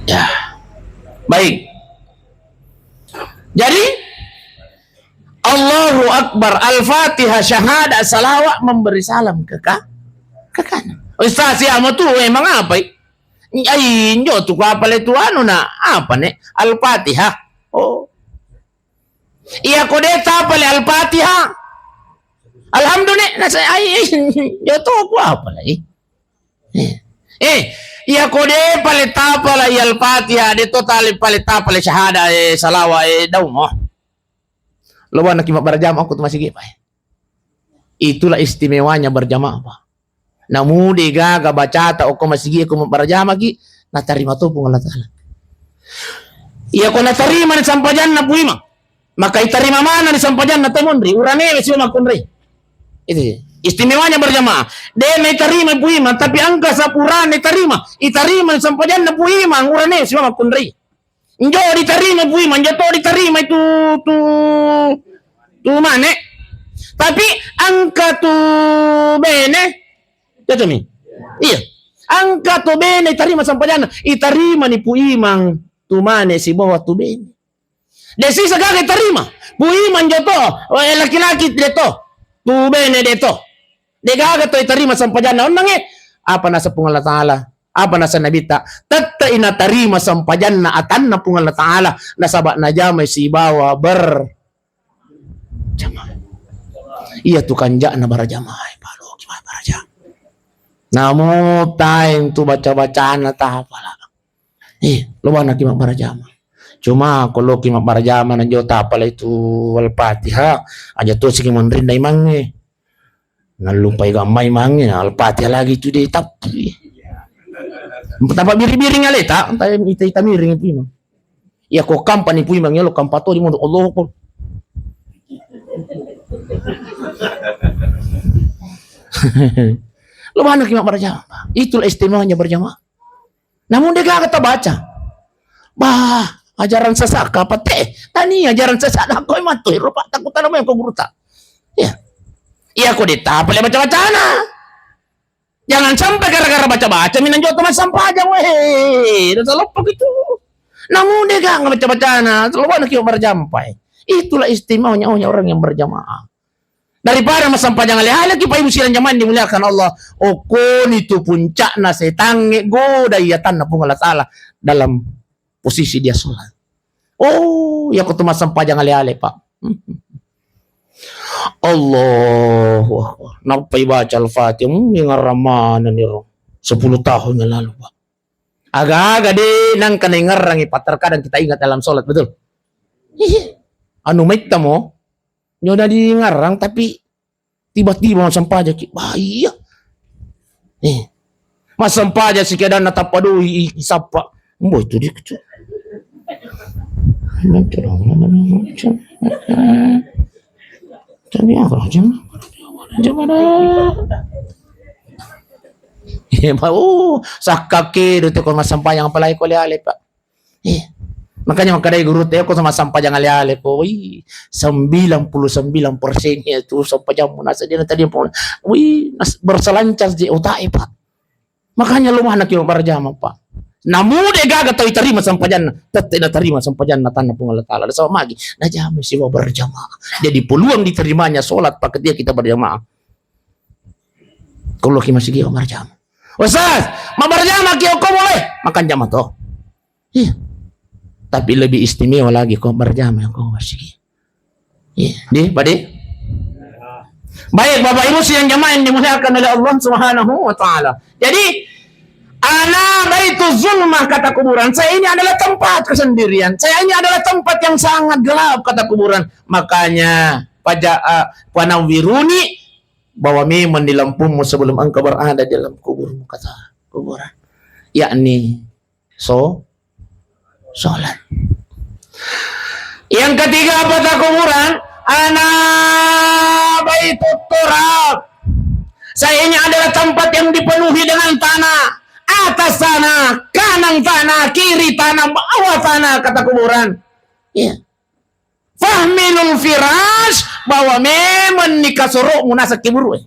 Ya. Baik. Jadi, Allahu Akbar, Al-Fatihah, syahadat, salawat, memberi salam ke ka-, ke kanan. Ustaz, ya, mau tu emang apa, i? Ai, injo tu ku apale tu anu na, apa, ne? Al-Fatihah. Oh. Iya ko de tapale Al-Fatihah. Alhamdulillah, nasa ai, ai, yo to ku apale, i? Eh, eh, iya ko de pale tapala iya Al-Fatihah, de to tali pale tapale syahada, eh, salawa, eh, daumo. Lo wana ki mabbarajama okko tu masigi, Pak. Itulah istimewanya berjamaah, Pak. Namu de gaga bacata okko masigi ko mabbarajama ki, natarima to Puang Allah Taala. Iya ko natarima ni sampajanna Puimang. Maka itarima mana ni sampajanna to monri, urane we siwa makkunrai. Itu istimewanya berjamaah. De naitarima Puimang, tapi angka sapurane tarima, itarima ni sampajanna Puimang, urane siwa makkunrai. Njo ditarima Puimang, njo to ditarima itu, tu, tu mane. Tapi angka tu bene, ya, Temi? Iya. Angka tu bene itarima sampajanna, itarima ni Puimang tu mane sibawa tu bene. De sisa gaga itarima. Puimang jo to, eh, laki-laki de to. Tu bene de to. Degaga to itarima sempajanna onnangnge. Apa naseng Puang Allah Ta'ala? Apa naseng Nabitta? Tette'i natarima sempajanna atanna Puang Allah Ta'ala, nasaba najamai sibawa berjamaah. Iya tu kanja'na berjamaah, paloki mai berjamaah. Namo taeng tu baca-bacana tapala. Eh, lo bana ki mabbarajama. Cuma ko lo ki mabbarajama na jota pala itu Al-Fatihah, aja to siki monrinna imangnge. Nallupai gamma imangnge, Al-Fatihah lagi tu de tappu. Tapa biri-biring aleta, ita ita miring pui. Iya ko kampa ni pui mangnge lo kampa to di moto Allah ko. Lo bana ki mabbarajama. Itulah istimewanya berjamaah. Namun degaga tabaca. Bah, ajaran sesat ka pate. Tania ajaran sesat na ko matu ro pa takutana mai ko guruta. Ya. Iya ko dita pale baca-bacana. Jangan sampai gara-gara baca-baca minang jota massempajang weh. Dosa loppo itu. Namun degaga baca-bacana, lo bana ki berjampai. Itulah istimewanya orang yang berjamaah. Daripada massempajang ale-ale ki, pa ibu sidang jamaah yang dimuliakan Allah. Okkoni tu puncakna setangnge godai atanna Puang Allah Ta'ala dalam posisi dia sholat. Oh, iya ko tu massempajang ale-ale, Pak. Allahu Akbar. Nappai baca Al-Fatihah, hmm, ngarang maneng iro. Sepuluh tahun yang lalu, Pak. Aga-aga de nangka naingerrangi, Pak. Terkadang kita ingat dalam sholat, betul? Iya. Anu maitta mo, nyoda di ngarang, tapi tiba-tiba massempajang ki. Wah, iya. Eh. Massempajang si kedanna tappa doi i, isappa. Mbo itu di kucu. Tadi apa? Jangan. Jangan ada. Eh, mau sakka ke do te ko massempajang apalagi ko ale-ale, Pak. Eh, makanya makkadai guru te ko sama sampajang ale-ale ko, wih, sembilan puluh sembilan persen ya tu sampajang munasa dia tadi pun, wih, nas-, berselancar je otak e, Pak. Makanya lo mana kio berjama, Pak. Namu de gaga tau tarima sampajanna, tette na tarima sampajanna tanna Puang Allah Ta'ala. Sama magi, najama siwa berjamaah. Jadi peluang diterimanya sholat Pak ketika kita berjamaah. Kalau ki masigi berjamaah. Ustaz, ma berjamaah kio ko boleh? Makan jamaah toh. Iya. Tapi lebih istimewa lagi ko berjamaah ko masigi. Iya, di, Pak, di? Baik, Bapak Ibu sidang jamaah yang dimuliakan oleh Allah Subhanahu wa Ta'ala. Jadi, ana baitu zulmah kata kuburan. Saya ini adalah tempat kesendirian. Saya ini adalah tempat yang sangat gelap kata kuburan. Makanya, paja, uh, panawwiruni bahwa memang di lampumu sebelum engkau berada di dalam kuburmu kata kuburan. Yakni so, sholat. Yang ketiga, apa kata kuburan? Ana baitut turab. Saya ini adalah tempat yang dipenuhi dengan tanah. Atas tanah, kanan tanah, kiri tanah, bawah tanah, kata kuburan. Iya. Fahmilul firash, bahwa memang ni kasoro'mu naseng kubur.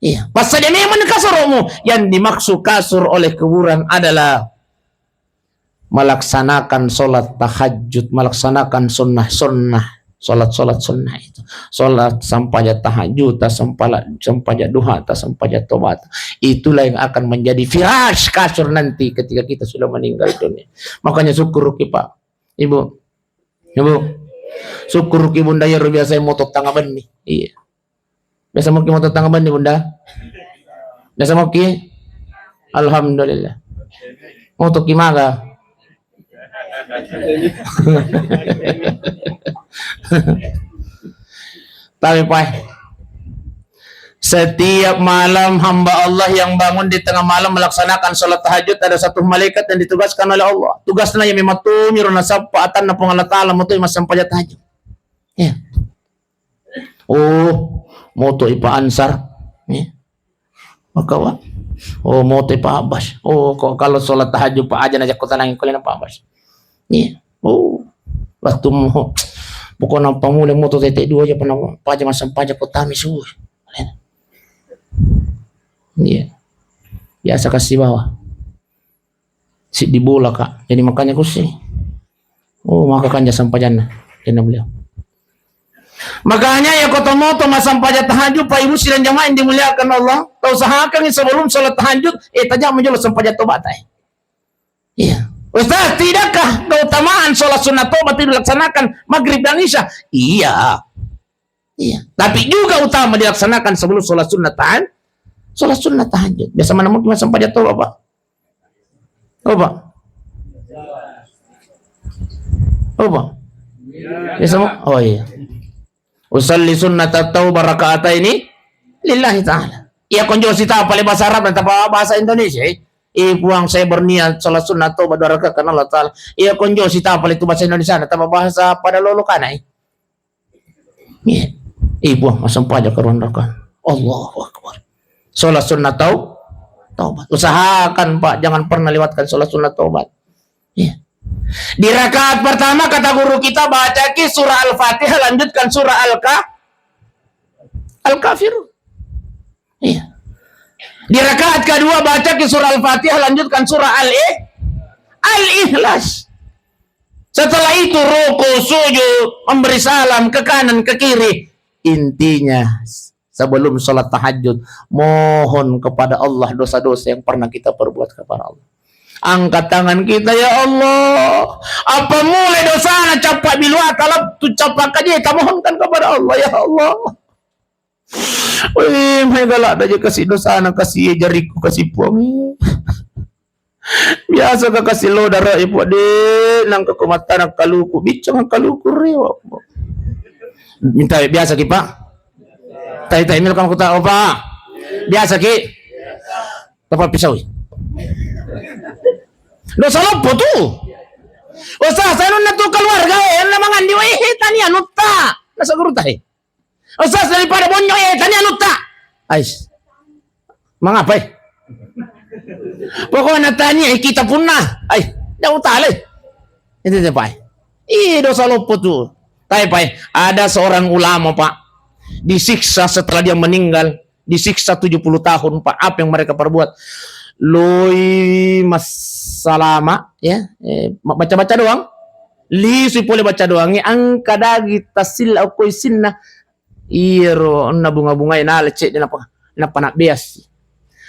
Iya, passadia memang kasoro'mu. Yang dimaksud kasur oleh kuburan adalah melaksanakan sholat tahajud, melaksanakan sunnah-sunnah, sholat-sholat sunnah itu. Sholat sampaja tahajud, ta sampala-, sampaja duha, ta sampaja tobat. Itulah yang akan menjadi firash kasur nanti ketika kita sudah meninggal dunia. Makanya syukur ki, Pak. Ibu. Ibu. Syukur ki Bunda ya biasa moto tangga benni. Iya. Biasa moki moto tangga benni, Bunda? Biasa moki? Alhamdulillah. Moto ki maga? Tapi, Pak, setiap malam hamba Allah yang bangun di tengah malam melaksanakan sholat tahajud, ada satu malaikat yang ditugaskan oleh Allah. Tugasnya yang memang tu miro nasappa atanna Puang Allah Ta'ala, moto massempajang tahajud. Ya. Oh, moto i Pak Ansar. Iya. Maka wa-, oh, moto i Pak Abbas. Oh, ko kalau sholat tahajud Pak aja najak kota nangin kolena Pak Abbas. Iya. Oh, waktu mo-, pokoknya pamula moto tete dua aja pernah Pak aja masang pajak kota mi subuh. Iya. Biasa kasih bawa. Siddi bola, Kak. Jadi makanya kusi. Oh, maka kanja sampajanna. Kena beliau. Makanya ya kotomoto massempajang tahajud, Pak Ibu sidang jamaah yang dimuliakan Allah, tau usahakan sebelum sholat tahajud, eh, tajak menjolo sempajang tobat, eh. Iya. Ustaz, tidakkah keutamaan sholat sunnah tobat itu dilaksanakan maghrib dan isya? Iya. Iya. Tapi juga utama dilaksanakan sebelum sholat sunnah tahajud. Sholat sunnah tahajud. Biasa mana mungkin massempajang tobat, Pak? Apa? Apa? Ya, sama? Oh, iya. Usalli sunnata tauba rakaataini lillahi ta'ala. Iya konjo sita pale bahasa Arab dan tapa bahasa Indonesia, eh. Eh, Puang, saya berniat sholat sunnah tauba dua rakaat karena Allah Ta'ala. Iya konjo sita pale tu bahasa Indonesia, tapa bahasa pada lolo kana, eh. Iya. Eh, Puang, massempajang karuang rakaat. Allahu Akbar. Sholat sunnah tau-, taubat. Usahakan, Pak, jangan pernah lewatkan sholat sunnah taubat. Iya. Di rakaat pertama, kata guru kita, bacaki surah Al-Fatihah, lanjutkan surah Al-Ka-, Al-Kafirun. Iya. Di rakaat kedua, bacaki surah Al-Fatihah, lanjutkan surah Al-I-, Al-Ikhlas. Setelah itu, ruku, sujud, memberi salam ke kanan, ke kiri. Intinya, sebelum sholat tahajud, mohon kepada Allah dosa-dosa yang pernah kita perbuat kepada Allah. Angkat tangan kita, "Ya Allah, apa mulai dosana cappa biluata, laptu cappa kaje, kita mohonkan kepada Allah, ya Allah." Weh, mai galak daje kasi dosana, kasi jariku, kasi Puang. Biasa ka kasi lo dara, eh, Puang, de, nangka ko mattana kaluku, biccang kaluku rewa. Minta biasa ki, Pak. Tai, tai, mil kamu kota, oh, Pak. Biasa ki. Tapa pisau. Dosa loppo tu. Ustaz, saya nunna tu keluarga, eh, nunna mangandi, weh, tania nutta. Nasa guru tahe. Ustaz, daripada bonyo, eh, tania nutta. Ais. Mangapai? Pokoknya tania kita punna. Ai, jauh tale. Itu dia, Pak. Ih, dosa loppo tu. Tapi, Pak, ada seorang ulama, Pak, disiksa setelah dia meninggal, disiksa tujuh puluh tahun, Pak. Apa yang mereka perbuat? Loi massalama, ya, eh, ma-, baca-baca doang. Lisui pole baca doang, eh, angka dagi tasilla okko isinna. Iyaro onna bunga-bungae nala cedde napa, napa nabbeassi.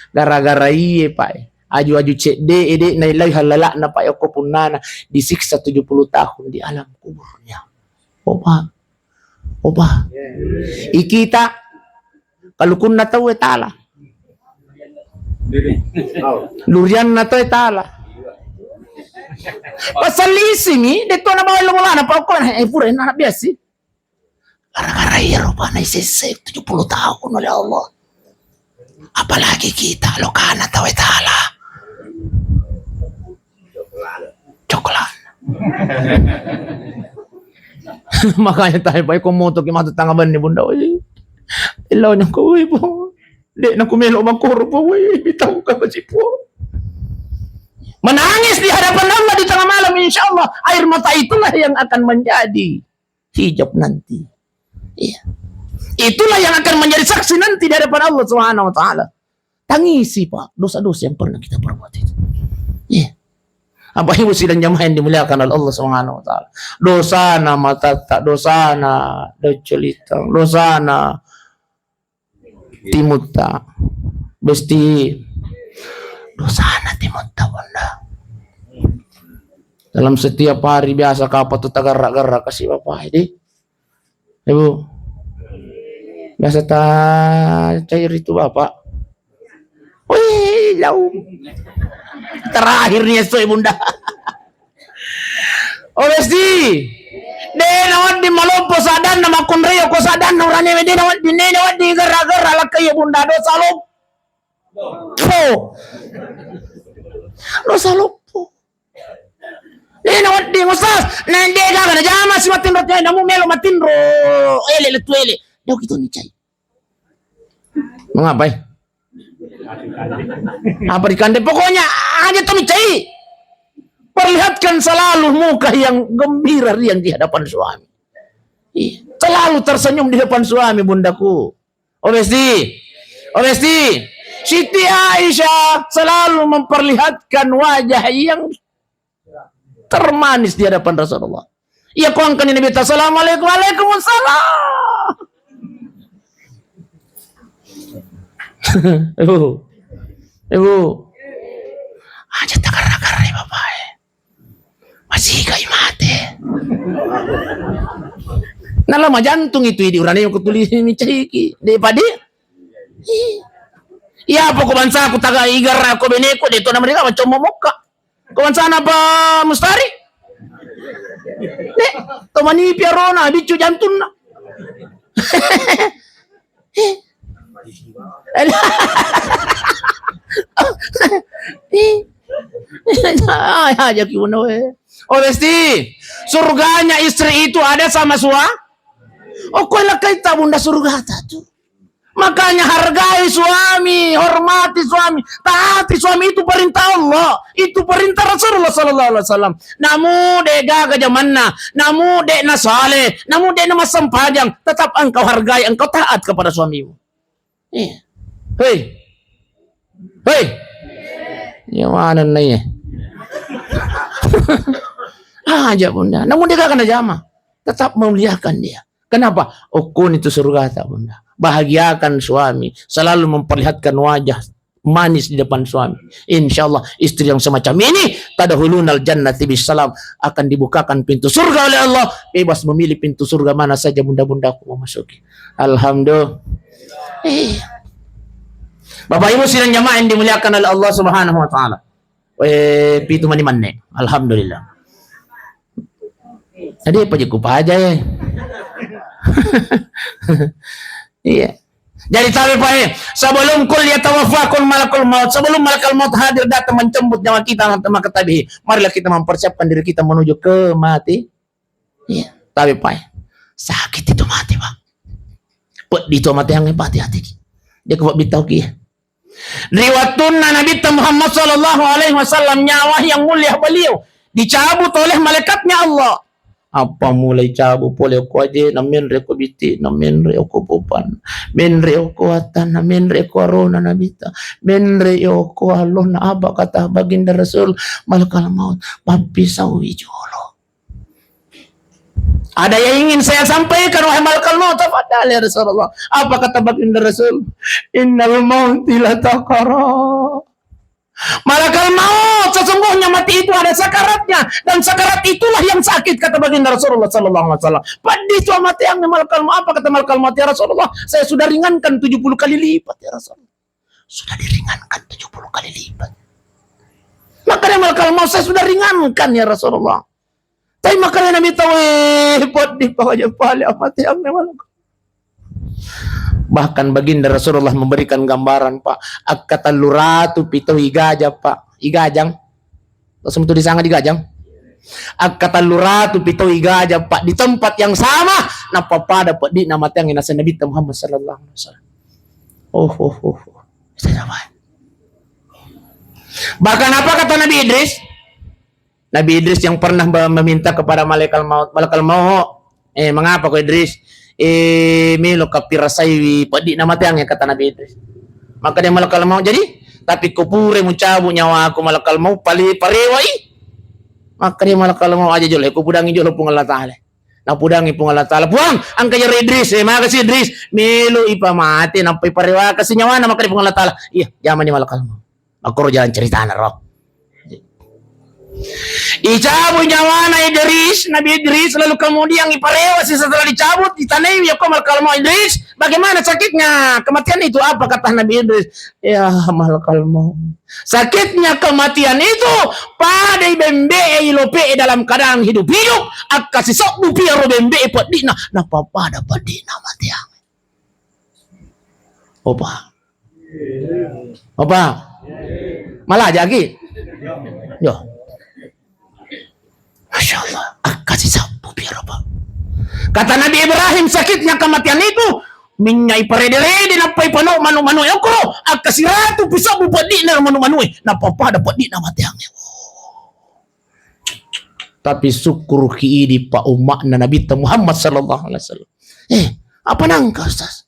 Gara-gara iye, Pak, e. Aju-aju cedde e, de nailai hallala'na, Pak, e, okko punnana disiksa tujuh puluh tahun di alam kuburnya. Opa. Opa. Ikita kalukunna tau e tala. Durianna tau e tala. Pasal isimi, de to nabawa lo bolana, Pak, okko, eh, pura, eh, nabbeassi. Gara-gara iyaro, Pak, naisesse tujuh puluh tahun oleh Allah. Apalagi kita, lokana tau e tala. Coklat. Makanya tahe, Pak, ko moto ki matu tanga banni, Bunda. Oi. Elo nyoko, oi, Pak. De naku melo makoro, Pak. Oi, bitau ka, Pak, Pak. Menangis di hadapan Allah di tengah malam, insya Allah air mata itulah yang akan menjadi hijab nanti. Iya. Itulah yang akan menjadi saksi nanti di hadapan Allah Subhanahu wa Ta'ala. Tangisi, Pak, dosa-dosa yang pernah kita perbuat itu. Iya. Apa ibu sidang jamaah yang dimuliakan oleh Allah Subhanahu wa Ta'ala? Dosana matatta, dosana docolita, dosana timutta. Besti, dosana timutta, Bunda. Dalam setiap hari biasa kapang tu tagarra-garra kasi Bapak, di. Ibu. Biasa ta cairi tu Bapak. Wih, jauh. Terakhir ni esok, Bunda. Oh, besti. De nawedding maloppo sadanna, makkunrai ko sadanna urane, de nawedding, de nawedding gerra-gerra lakkai, Bunda, dosa loppo. Dosa loppo. De nawedding, Ustaz, na de gaga najama si matinro, namu melo matinro ele, lettu ele. Dau kita ni cai. Mengapai? Apa dikande? Pokoknya aja tuh cai. Perlihatkan selalu muka yang gembira, riang di hadapan suami. Iya. Selalu tersenyum di depan suami, Bundaku. Oh, besti. Oh, besti. Siti Aisyah selalu memperlihatkan wajah yang termanis di hadapan Rasulullah. Iya ko engkani Nabitta, "Assalamualaikum." "Waalaikumsalam." Ibu, ibu, aja takarra-karrai bapak e. Masigai mate. Nala majantung itu, idi urane ko tuli micaiki. De' padi? Iya, poko bangsa ku taga igar ko beneku, de' to namariga macommo mokka. Ko bangsana pa Mustari? De', to manipi arona, biccu jantunna. Aja ki, Bunda, we. Oh, Besti, surganya istri itu ada sama sua-, oh, koe lakkaita, Bunda, surgata tu. Makanya hargai suami, hormati suami, taati suami, itu perintah Allah, itu perintah Rasulullah sallallahu alaihi wasallam. Namu de' gaga jamanna, namu de' na saleh, namu de' na massempajang, tetap engkau hargai, engkau taat kepada suamimu. Iya. Hei. Hei. Iya, mana nih? Aja, Bunda. Namu de' gaga na jama, tetap memuliakan dia. Kenapa? Okkoni tu surgata, Bunda. Bahagiakan suami, selalu memperlihatkan wajah manis di depan suami. Insya Allah, istri yang semacam ini, tadkhulunal jannati bisalam, akan dibukakan pintu surga oleh Allah, bebas memilih pintu surga mana saja bunda-bundaku mau masuki. Alhamdulillah. Eh. Bapak Ibu sidang jamaah yang dimuliakan oleh Allah Subhanahu wa Ta'ala. Eh, pitu mani manne. Alhamdulillah. Tadi apa je kupaja, ya? Iya. Jadi, tabe, Pak, eh, sebelum kul yatawaffakum malakul maut, sebelum malakal maut hadir datang menjemput nyawa kita, maka tabe, marilah kita mempersiapkan diri kita menuju ke mati. Iya, tabe, Pak, eh. Sakit itu mati, Pak. Peddi tu mati yang mati hati. Dia kebab bitau ki. Ri wettunna Nabitta Muhammad sallallahu alaihi wasallam, nyawa yang mulia beliau dicabut oleh malaikatnya Allah. Apa mulai cabut pole ko aje, na menre ko biti, na menre ko popan, menre ko atan, na menre ko arona Nabitta, menre ko alona. Apa kata Baginda Rasul? Malakal maut, pappisau i jolo. Ada yang ingin saya sampaikan, wahai malakal maut? Tafadhal, ya Rasulullah. Apa kata baginda Rasul? Innal mauti lasakarat. Malakal maut, sesungguhnya mati itu ada sakaratnya, dan sakarat itulah yang sakit, kata baginda Rasulullah sallallahu alaihi wasallam. Peddi tu mati yang malakal maut. Apa kata malakal maut? Ya Rasulullah, saya sudah ringankan tujuh puluh kali lipat, ya Rasulullah. Sudah diringankan tujuh puluh kali lipat. Makanya malakal maut, saya sudah ringankan, ya Rasulullah. Tapi makanya Nabi tahu, eh, peddi, Pak, aja pale amat yang memang. Bahkan Baginda Rasulullah memberikan gambaran, Pak. Akka tellu ratu pi tau igaja, Pak. Igajang. Langsung tu disanga digajang. Akka tellu ratu pi tau igaja, Pak, di tempat yang sama, nappa pada peddi na matiang naseng Nabi Muhammad sallallahu alaihi wasallam. Oh, oh, oh, oh. Bahkan apa kata Nabi Idris? Nabi Idris yang pernah be-, meminta kepada malaikat maut, "Malaikat maut, eh, mengapa ko Idris? Eh, melo kapirasaiwi peddi na matiang," ya, kata Nabi Idris. Maka dia malaikat maut, "Jadi, tapi ko pura mucabu nyawaku, malaikat maut, pale-, parewai." Maka dia malaikat maut, "Aja jolo, ko pudangi jolo Puang Allah Taala." Napudangi Puang Allah Taala, "Puang, engka jero Idris, eh, makasi Idris, melo ipamate, nappa iparewakasi nyawana," maka di Puang Allah Taala. Iya, jamani malakal maut. Makkoro jalan ceritana, ro. Icabu nyawana Idris, Nabi Idris, lalu kemudian iparewasi setelah dicabut, ditanaiwi, ya, ko malakal maut, "Idris, bagaimana sakitnya kematian itu?" Apa kata Nabi Idris? Ya, malakal maut. Sakitnya kematian itu, padai bembe'e ilope'e dalam keadaan hidup-hidup, akka sisebbu piaro bembe'e peddi'na, napapada peddi'na matiang. Opa. Opa. Malah jagi. Yo. Masya Allah, akkasi sabbu piara, Pak. Kata Nabi Ibrahim, sakitnya kematian itu, minyak iparede-rede, nappa ipano manu-manu e okoro, akkasi ratu pisabbu peddi'na manu-manu e, nappa pada peddi'na matiang. Tapi syukur ki idi, Pak, umma'na Nabi Muhammad sallallahu alaihi wasallam. Eh, apa nangka, Ustaz?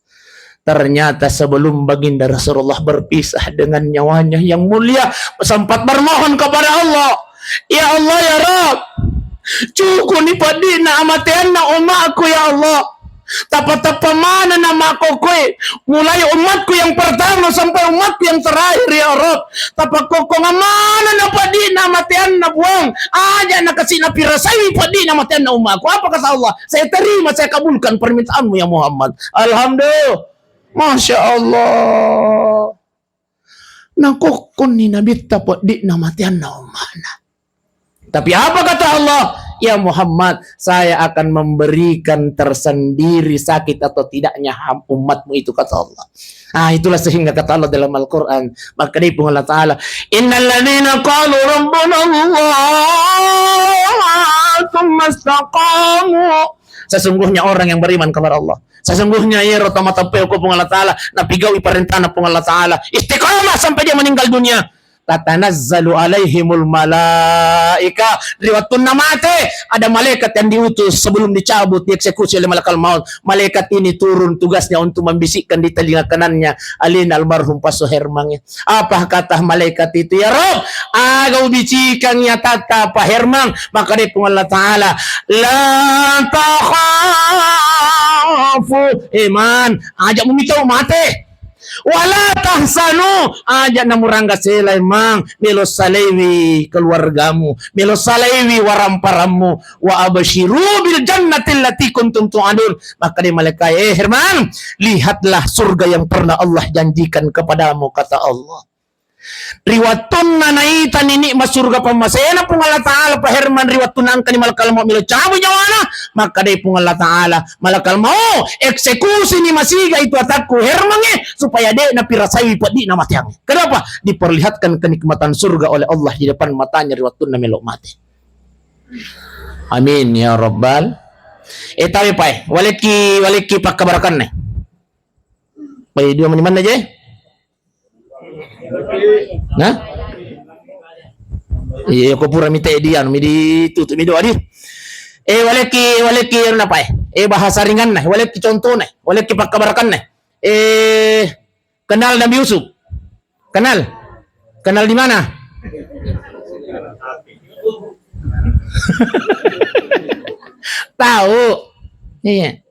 Ternyata sebelum Baginda Rasulullah berpisah dengan nyawanya yang mulia, sempat bermohon kepada Allah, "Ya Allah, ya Rabb, Cukuni peddi'na amateanna ummaku, ya Allah. Tappa-tappa manenna makkokkoe, mulai ummatku yang pertama sampai ummatku yang terakhir, ya Rabb. Tappa kokkonga manenna peddi'na amateanna, Puang. Aja' nakasi' napirasaiwi peddi'na amateanna ummaku. Apa kata Allah? Saya terima, saya kabulkan permintaanmu, ya Muhammad. Alhamdulillah. Masya Allah. Nakokkonni Nabitta peddi'na amateanna umma'na. Tapi apa kata Allah? "Ya Muhammad, saya akan memberikan tersendiri sakit atau tidaknya ham-, umatmu itu," kata Allah. Ah, itulah sehingga kata Allah dalam Al-Quran, makkeda Puang Allah Ta'ala, "Innal ladzina qalu rabbuna Allah, tsumma istaqamu." Sesungguhnya orang yang beriman kepada Allah, sesungguhnya iyaro tau mateppe ko Puang Allah Ta'ala, napigau'i parentana Puang Allah Ta'ala, istiqamah sampai dia meninggal dunia. Tatanazzalu alaihimul malaika. Ri wettunna mate, ada malaikat yang diutus sebelum dicabut, dieksekusi oleh malakal maut. Malaikat ini turun, tugasnya untuk membisikkan di telinga kanannya, alena almarhum Passo Hermangnge. Apa kata malaikat itu? "Ya Rabb, aga ubicikang atatta Pa Hermang?" Makkeda Puang Allah Ta'ala, "La takhafu, Herman, aja' mumitau mate. Wala tahzanu, aja' namurangga sela, Herman. Melo salaiwi keluargamu, melo salaiwi waramparammu. Wa absyiru bil jannati allati kuntum tu'adun." Makkeda malaikat, "Eh, Herman, lihatlah surga yang pernah Allah janjikan kepadamu," kata Allah. Ri wettunna naitani nikmat surga pammasena Puang Allah Ta'ala, Pa Herman, ri wettunna engkani malakal maut melo cabut nyawana, makkeda Puang Allah Ta'ala, "Malakal maut, eksekusini masiga itu atakku Hermangnge, supaya de' napirasaiwi peddi'na amateangnge." Kenapa? Diperlihatkan kenikmatan surga oleh Allah di depan matanya ri wettunna melo mate. Amin ya rabbal. Eh, tabe pae, walekki, walekki pakkabarakanna. Pai dua mani manna je? Nah? Iya, ko pura mite di anu, mi ditutup mi doa di. Eh, walekki, walekki anu napae? Eh, bahasa ringanna, walekki contohna, walekki pakkabarakanna. Eh, kenal Nabi Yusuf? Kenal? Kenal di mana? Tahu? Iya.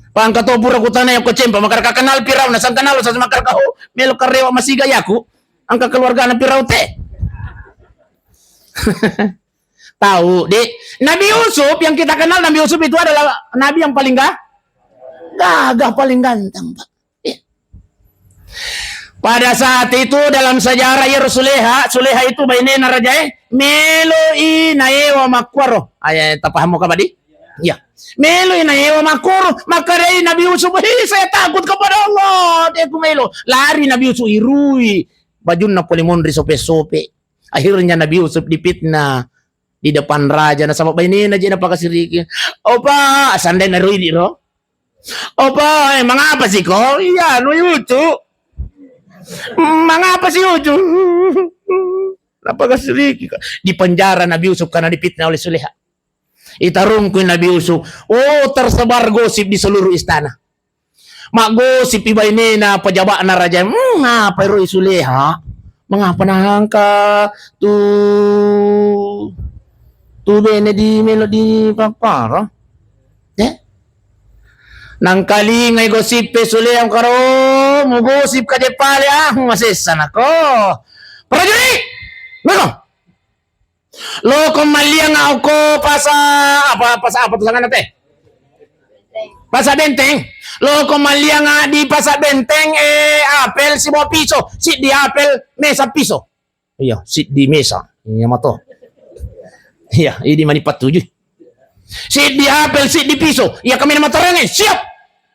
Pangka to pura kutana yako cempa, makkeda kenal Firaun, nasang kenal, sasa makkeda, "Oh, melo karewa masiga yaku, engka keluargana Firaun te." Tahu, Dek? Nabi Yusuf yang kita kenal, Nabi Yusuf itu adalah nabi yang paling ga-, gagah, paling ganteng, Pak. Iya. Pada saat itu dalam sejarah, ya, Suleha, Suleha itu bainena rajae, meloi naewa makkuaro. Ayo, tapahammu ka, Pak, di? Iya. Meloi naewa makkuaro, makkedai Nabi Yusuf, "Hei, saya takut kepada Allah, de' ku melo." Lari Nabi Yusuf, irui bajunna pole monri sope-sope. Akhirnya Nabi Yusuf dipitnah di depan raja, nasaba bainena je napakasiriki. "Oh, Pak," sandai naroi di ro. "Oh, Pak, eh, mangapa sih kau?" "Iya, anu, Yusuf." "Mangapa sih, Yusuf?" Napakasiriki. Di penjara Nabi Yusuf karena dipitnah oleh Suleha. Itarungkui Nabi Yusuf. Oh, tersebar gosip di seluruh istana. Maggosip i bainena, pejabatna raja. "Hmm, apa ero Suleha? Mengapa nangka tu, tu bene di melo di paparo?" Eh? Nangkalingai gosip e Suleha, karo mugosip ka je pale, ah, masessa nako. Prajurit! Nako. Loko mallianga okko pasa-, apa, pasa-, apa tusanganna te? Pasa Benteng. Loko mallianga di Pasa Benteng, eh, apel sibawa piso, siddi apel mesa piso. Iya, siddi mesa. Iya mato. Iya, idi mani pattuju. Siddi apel, siddi piso. Iya kami matorengnge, siap.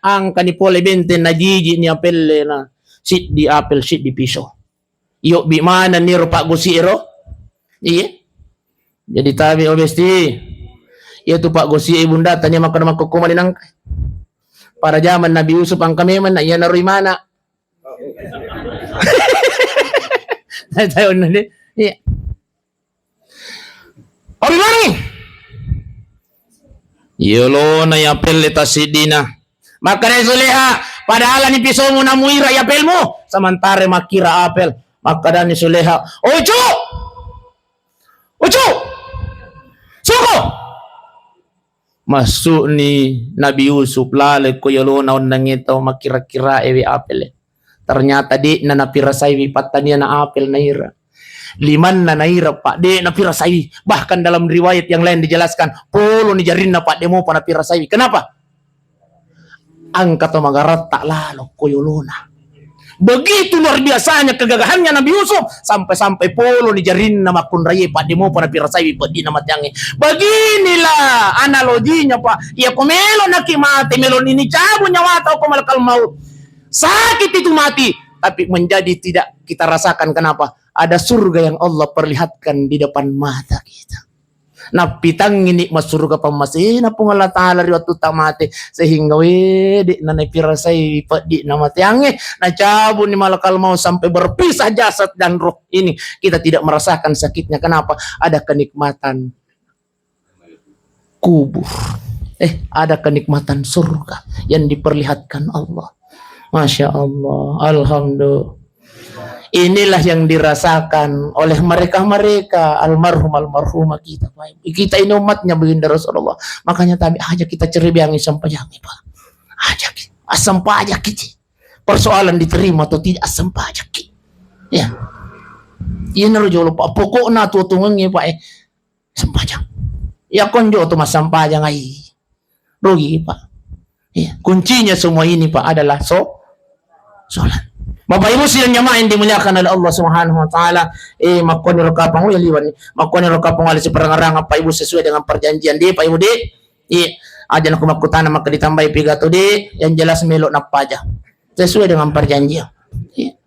Angkani pole Benteng, najiji ni apelle na. Siddi apel, siddi piso. Iyobbi manenni ro paggosi ero. Iya. Jadi tabe, oh, besti. Iya tu paggosi e bunda tania makkeda makkokko mani nangka. Pada zaman Nabi Yusuf angka memang na iya naro imana. Tayo nande. Iya. Obi mani. Yolona ya pelle tasiddina. Makkeda Suleha, padahal ni pisomu namuira ya pelmu. Sementara makkira apel. Makkedani Suleha, "Ucu! Ucu! Suko!" Massu'ni Nabi Yusuf laloi ko yolona onnangnge tau makkira-kirae wi apele. Ternyata de'na napirasaiwi pattaniana apel naira. Limanna naira, Pak, de' napirasaiwi. Bahkan dalam riwayat yang lain dijelaskan, poloni jarinna, Pak, de' mopa napirasaiwi. Kenapa? Engka to magaratta lalo ko yolona. Begitu luar biasanya kegagahannya Nabi Yusuf, sampai-sampai poloni jarinna makkunraie, Pak, de' mopa napirasaiwi peddi'na mateangnge. Beginilah analoginya, Pak. Iya ko melo naki mate, melo ni cabu nyawata ko malakal maut. Sakit itu mati, tapi menjadi tidak kita rasakan. Kenapa? Ada surga yang Allah perlihatkan di depan mata kita. Nappitangngi nikmat surga pammasena Puang Allah Ta'ala ri wattu tamate, sehingga wede' na napirasai peddi' namateangnge, nacabuni malakal maut sampai berpisah jasad dan roh ini. Kita tidak merasakan sakitnya. Kenapa? Ada kenikmatan kubur. Eh, ada kenikmatan surga yang diperlihatkan Allah. Masya Allah, alhamdulillah. Inilah yang dirasakan oleh mereka-mereka, almarhum almarhumah kita, Pak. Kita ini umatnya Baginda Rasulullah. Makanya tabe' aja kita cerebiangi sampajangi, Pak. Aja ki-, assampajaki. Persoalan diterima atau tidak, assampajaki. Ya. Iya naro jolo, Pak. Pokokna tuo-tuongengnge, Pak, eh. Sempajang. Iya konjo tu massampajang ai. Rugi, Pak. Iya, kuncinya semua ini, Pak, adalah so-, sholat. Bapak Ibu sidang jamaah yang dimuliakan oleh Allah Subhanahu wa Ta'ala, eh, makkoniro kapang, oh, ya liwan. Makkoniro kapang wali siparangarang, Pak Ibu, sesuai dengan perjanjian, de', Pak Ibu, de'. Iya, aja' naku makkutana maka ditambahi piga tu, de', yang jelas melo' nappaja. Sesuai dengan perjanjian. Iya.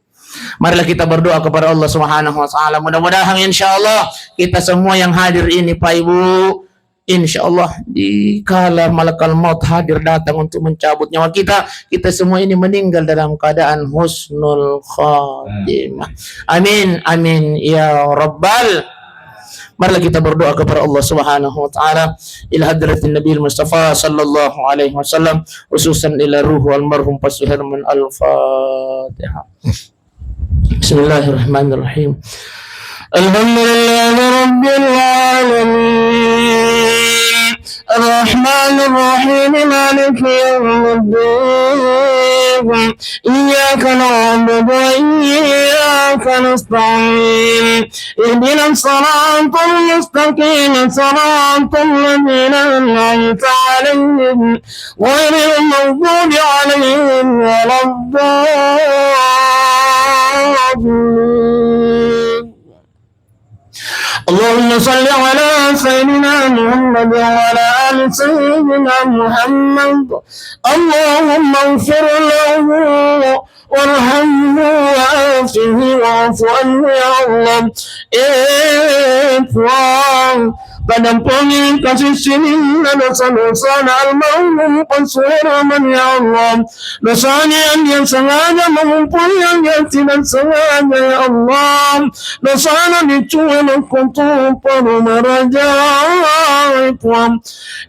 Marilah kita berdoa kepada Allah Subhanahu wa Ta'ala. Mudah-mudahan, insya Allah, kita semua yang hadir ini, Pak Ibu, insya Allah, di kala malakal maut hadir datang untuk mencabut nyawa kita, kita semua ini meninggal dalam keadaan husnul khatimah. Amin, amin, ya rabbal. Marilah kita berdoa kepada Allah Subhanahu wa Ta'ala, ila hadratin Nabi Mustafa sallallahu alaihi wasallam, khususan ila ruhu almarhum Pak Suherman. Al-Fatihah. بسم الله الرحمن الرحيم. الحمد لله رب العالمين. الرحمن الرحيم. مالك يوم الدين. إياك نعبد وإياك نستعين. اهدنا الصراط المستقيم. صراط الذين أنعمت عليهم غير المغضوب عليهم ولا الضالين. اللهم صل على سيدنا محمد وعلى آل سيدنا محمد. اللهم اغفر له وارحمه وعافه واعف عنه يا الله. Eh, Puang, padampungi kasih sininna dosa-dosana almarhum Pak Suherman, ya Allah. Dosana yang dia sengaja mengumpul, yang dia tidak sengaja, ya Allah. Dosana dicuwe nakko tu paru maraja, Puang.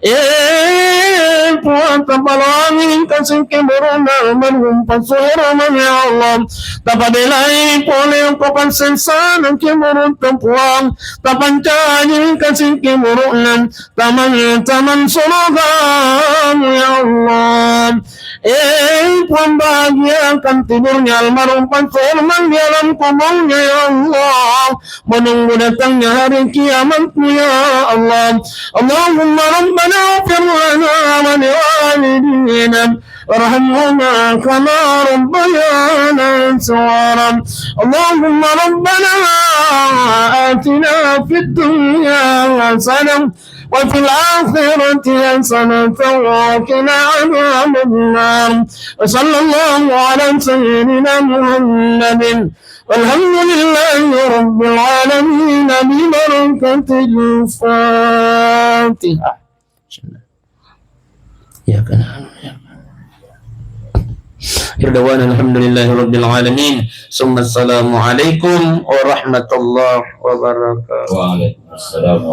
Eh, Puang, tapaloangi kasih keberuna almarhum Pak Suherman, ya Allah. Tapabelai pole ko pansesana keberunta, Puang. Tapancaji kasih keberuna taman-taman surgamu, ya Allah. Eh, Puang, bahagiakan tidurnya almarhum Pak Suherman di alam kuburnya, ya Allah. Menunggu datangnya hari kiamatmu, ya Allah. Allahumma rabbana ighfir lana wa liwalidina warhamhuma kama rabbayana shighara. Allahumma rabbana atina fid dunya hasanah وفي الآخرة حسنة وقنا عذاب النار. وصلى الله على سيدنا محمد. والحمد لله رب العالمين ببركة الفاتحة. Ya kan. Irdawana alhamdulillahi rabbil alamin. Summa assalamu alaikum warahmatullahi wabarakatuh. Waalaikumsalam.